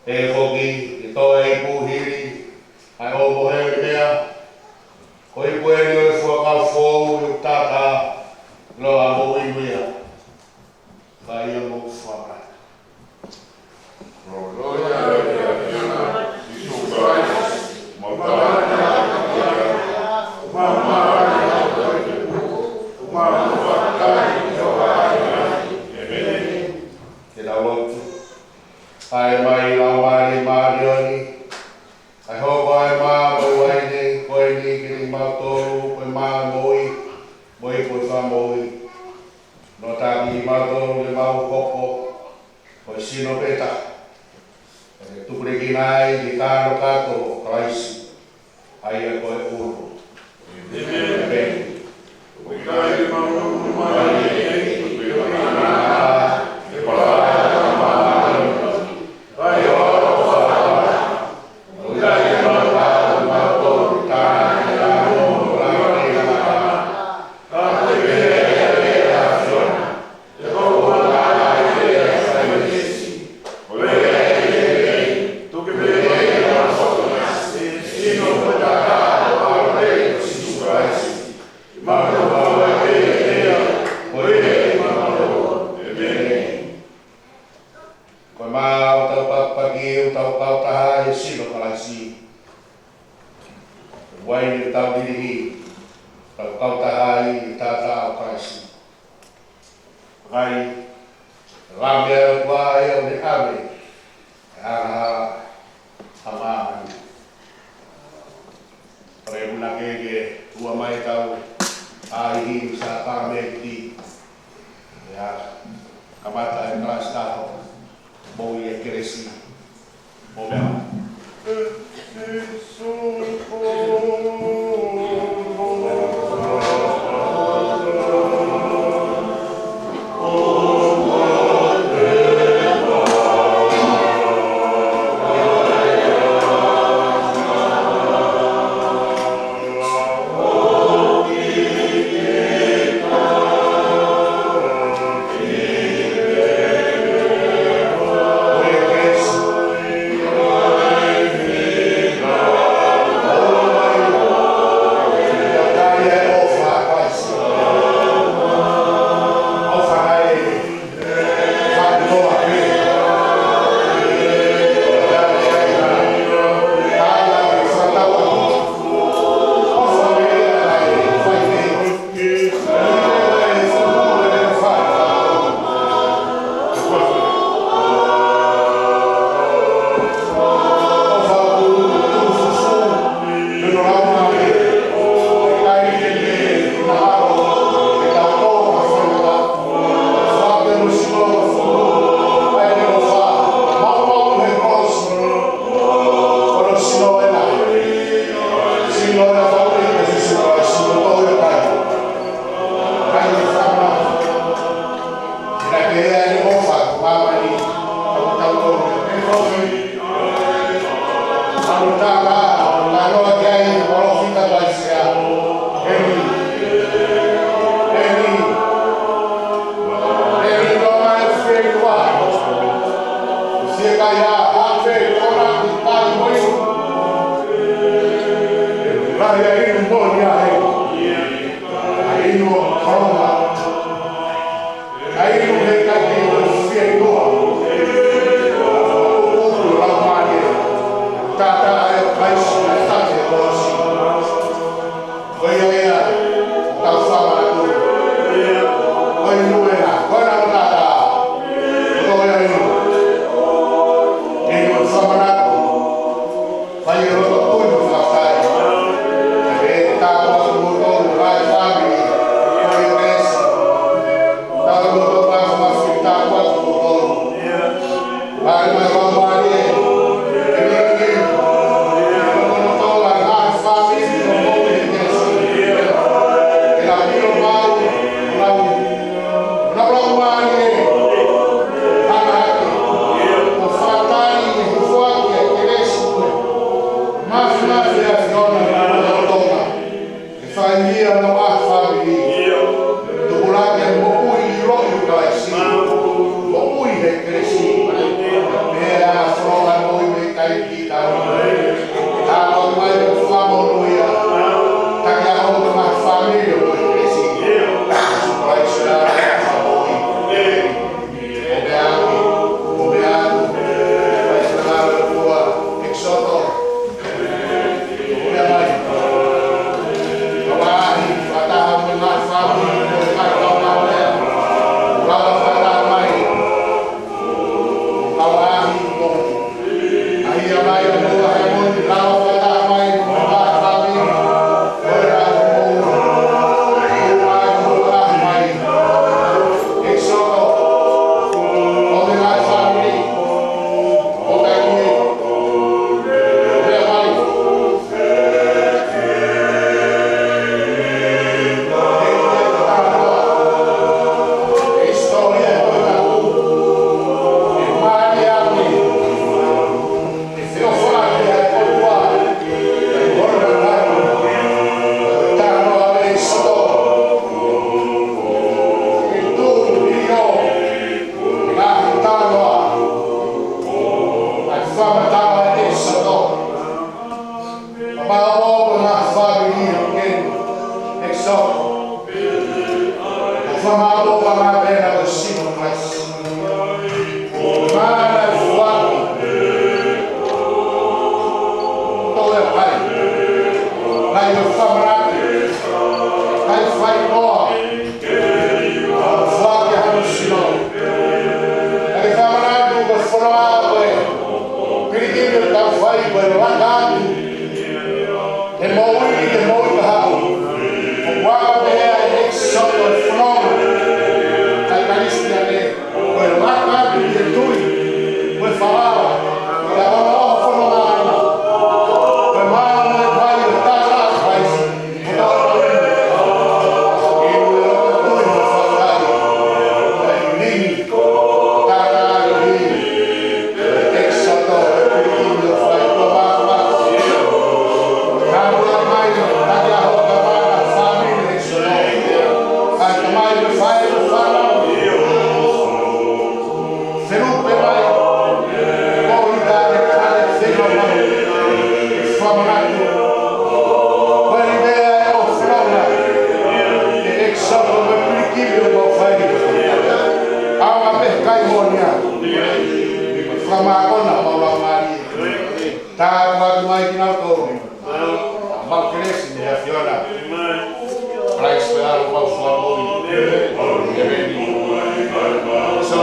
ʻE foki, ke toe ipu hili ʻa e ʻōmohe ʻo e meʻa, ko e ipu eni ʻo e fuakava foʻou ʻoku tata, ʻiloa mo inu ia. Fai ia mo fana. Ke tau lotu. ʻA e Laumālie Māʻoniʻoni, ʻa e hoko ʻa e mā mo e uaine ko eni kiate kimautolu, ko e mā ʻo e moʻui, mo e ipu ʻo e fakamoʻui. Nofo ʻiate kimautolu ke mau hoko ko e sino pē taha, ʻo ne tupulekina ai ki he kanokato ʻo Kalaisi, ʻa ia ko e ʻulu. ʻĒmeni. ʻĒmeni. Uaine ʻoku tau lilihi, tau kautaha ai ʻi he taʻataʻa ʻo Kalaisi. Vakai, Lami ʻa e ʻOtua ʻoku ne ʻave ʻa e angahala ʻa māmani. Pea ʻoku ne kei ʻomai ʻetau ʻahiʻahi sākalamēniti. Pea kamata e kalasi ʻaho, moʻui e kelesi. ʻO meʻa. Fai ia ʻa e fāmili. Tupulaki e moʻui ʻi loto ʻi Kalaisi. Moʻui he kelesi. Pea ʻa e fononga moʻui mei he ʻikai ki tahi. Tāpuaki mai ʻo fakamonūʻia. Taki ʻa e fāmili ʻo moʻui he kelesi. Kalaisi ʻa e moʻui. Moʻui ke moʻui ka haʻu. ʻOku ʻaonga pē ʻa e ʻEkisoto e fononga ʻa e Kalisitiane. Ko e laka atu ki he tui, ko e falala, ʻi he ʻaonga ʻo e fononga ʻana. Ko e maama ʻo e vai ʻo e taʻataʻa ʻo Kalaisi. Ko e tau ʻaonga ʻi he tui mo e fakafetaʻi. Ko e ʻikai lī, taʻataʻa ʻi he ʻEkisoto, e pilikimi ʻoku fai, ko e maama. Ka ua mai, taki ʻaho ka maama, fāmili ʻEkisoto. ʻA e tamai mo e faʻē mo e fānau. Felupe mai. Ko e ʻuhinga e kale fenua mai. Fakamanatu. Ko e meʻa ʻoku fononga. ʻE ʻEkisoto mo e pilikimi ʻoku mau fai. ʻAonga pē kaimonia. Fakamākona mau lau mai. Tāpuaki mai kinautolu. Mau kelesi mei he ʻAfiona. Kalaisi ko e ʻAlo mau fua moʻui. ʻEmeni. So,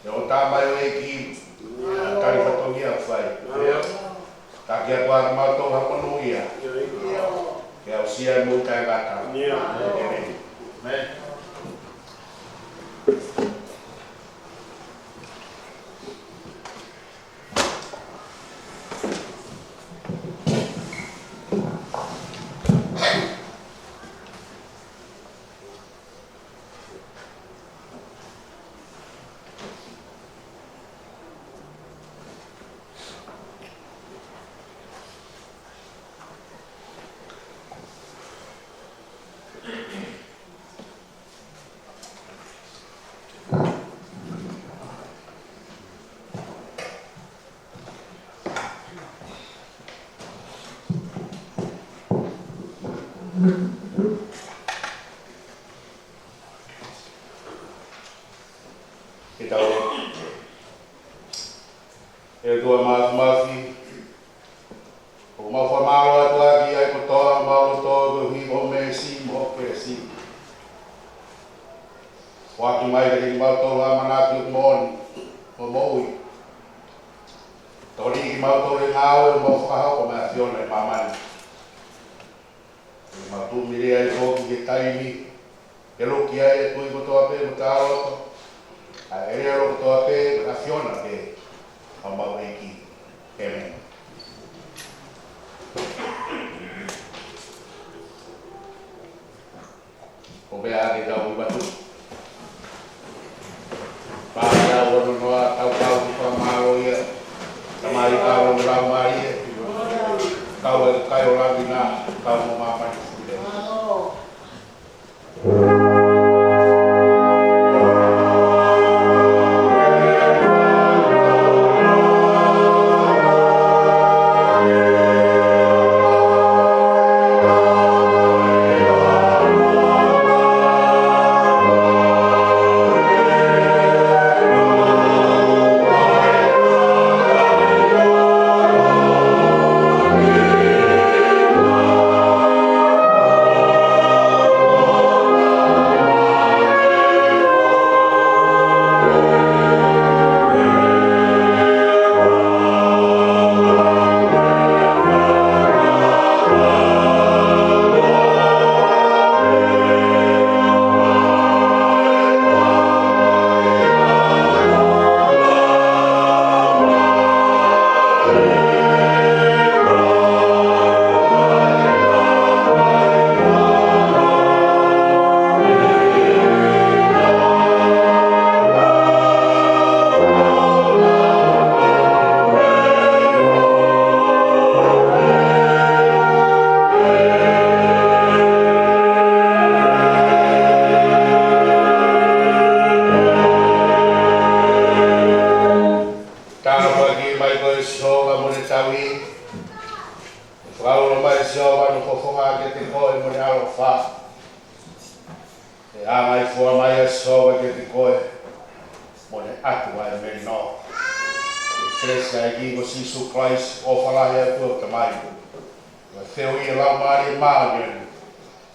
Ke ʻoua ʻe tali fatongia ʻoku fai. Taki atu ʻa kimautolu ha monūʻia. Ke aʻusia e moʻui taʻengata. ʻĒmeni. Ke tau lotu. ʻE ʻOtua Māfimafi, ʻoku mau fakamālō atu ʻaki ʻa e kotoa ʻo homau loto koeʻuhi ko hoʻo meesi mo hoʻo kelesi. Foaki mai kiate kimautolu ʻa e ʻamanaki ʻoku moʻoni, ʻo moʻui. Tokoniʻi kimautolu he ngāue ʻoku mau fakahoko maʻa e ʻAfiona ʻi māmani. ʻOku mau tuʻu mei ai foki he taimi ni, ke loki ai e tui kotoa pē mo e taʻeloto. ʻa e ʻelelo kotoa pē, ʻa e ʻAfiona pē, ʻa homau ʻEiki. ʻĒmeni. Ko e meʻa ke tau ʻi matu. Pea ʻoku ou noa, tau kau ki he fakamālō ia. Tamai, ʻAlo, Laumālie. Kau e kai ʻo langi na, kau mo māmani. Tāpuaki mai koe Sihova mo e tauhi. Fakaulo mai Sihova hono fofonga kiate koe mo e ʻaloʻofa. ʻE ʻangaʻi fua mai ʻa Sihova kiate koe mo e ʻatu ʻa e melino. ʻE kelesi ʻa e ʻEiki ko Sīsū Kalaisi, ʻofa lahi ʻa e ʻOtua ko e Tamai, mo e feohi ʻa e Laumālie Māʻoniʻoni,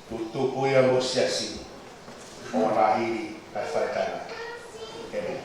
tutupu ia mo e siasi, ʻo na hili ʻa e faʻahinga. ʻĒmeni.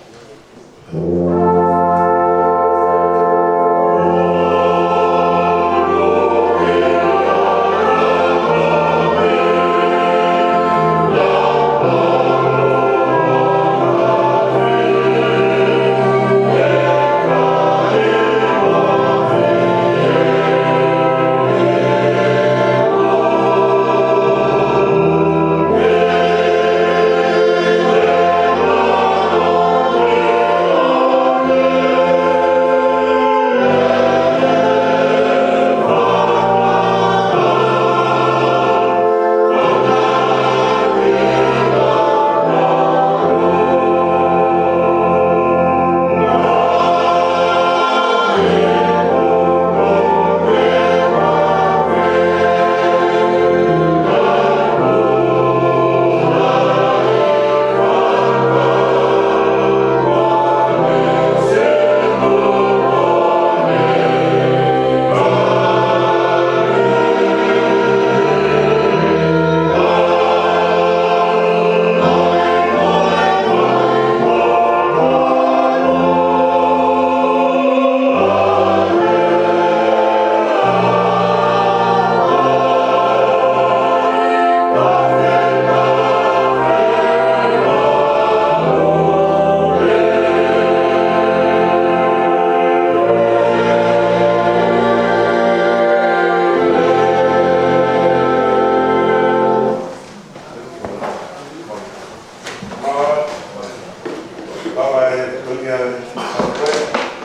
Papa e tunia,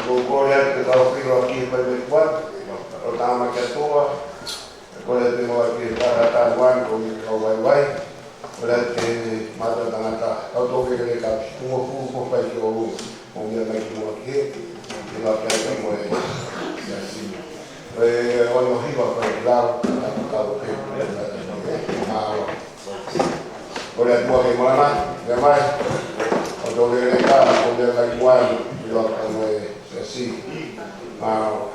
ko e kole atu ke tau filo ki he pai me kuat, ʻo tāmaki atu ʻa e kole atu mo ki he tara tāmuan ko mi kau vaivai, kole atu ke mata tangata, kau tō ke le ka, mo fu, mo fai ki ʻolunga, mo mia mai ki mua ki he, ki la kia ki mo e, ia sini. Ko e ono hiva ko e lau, kau ke, mālō. Kole atu ke malama, ia mai. ʻO tō ke le ka, ko mia mai ki mua, ki la kia mo e, ia sini. Mālō.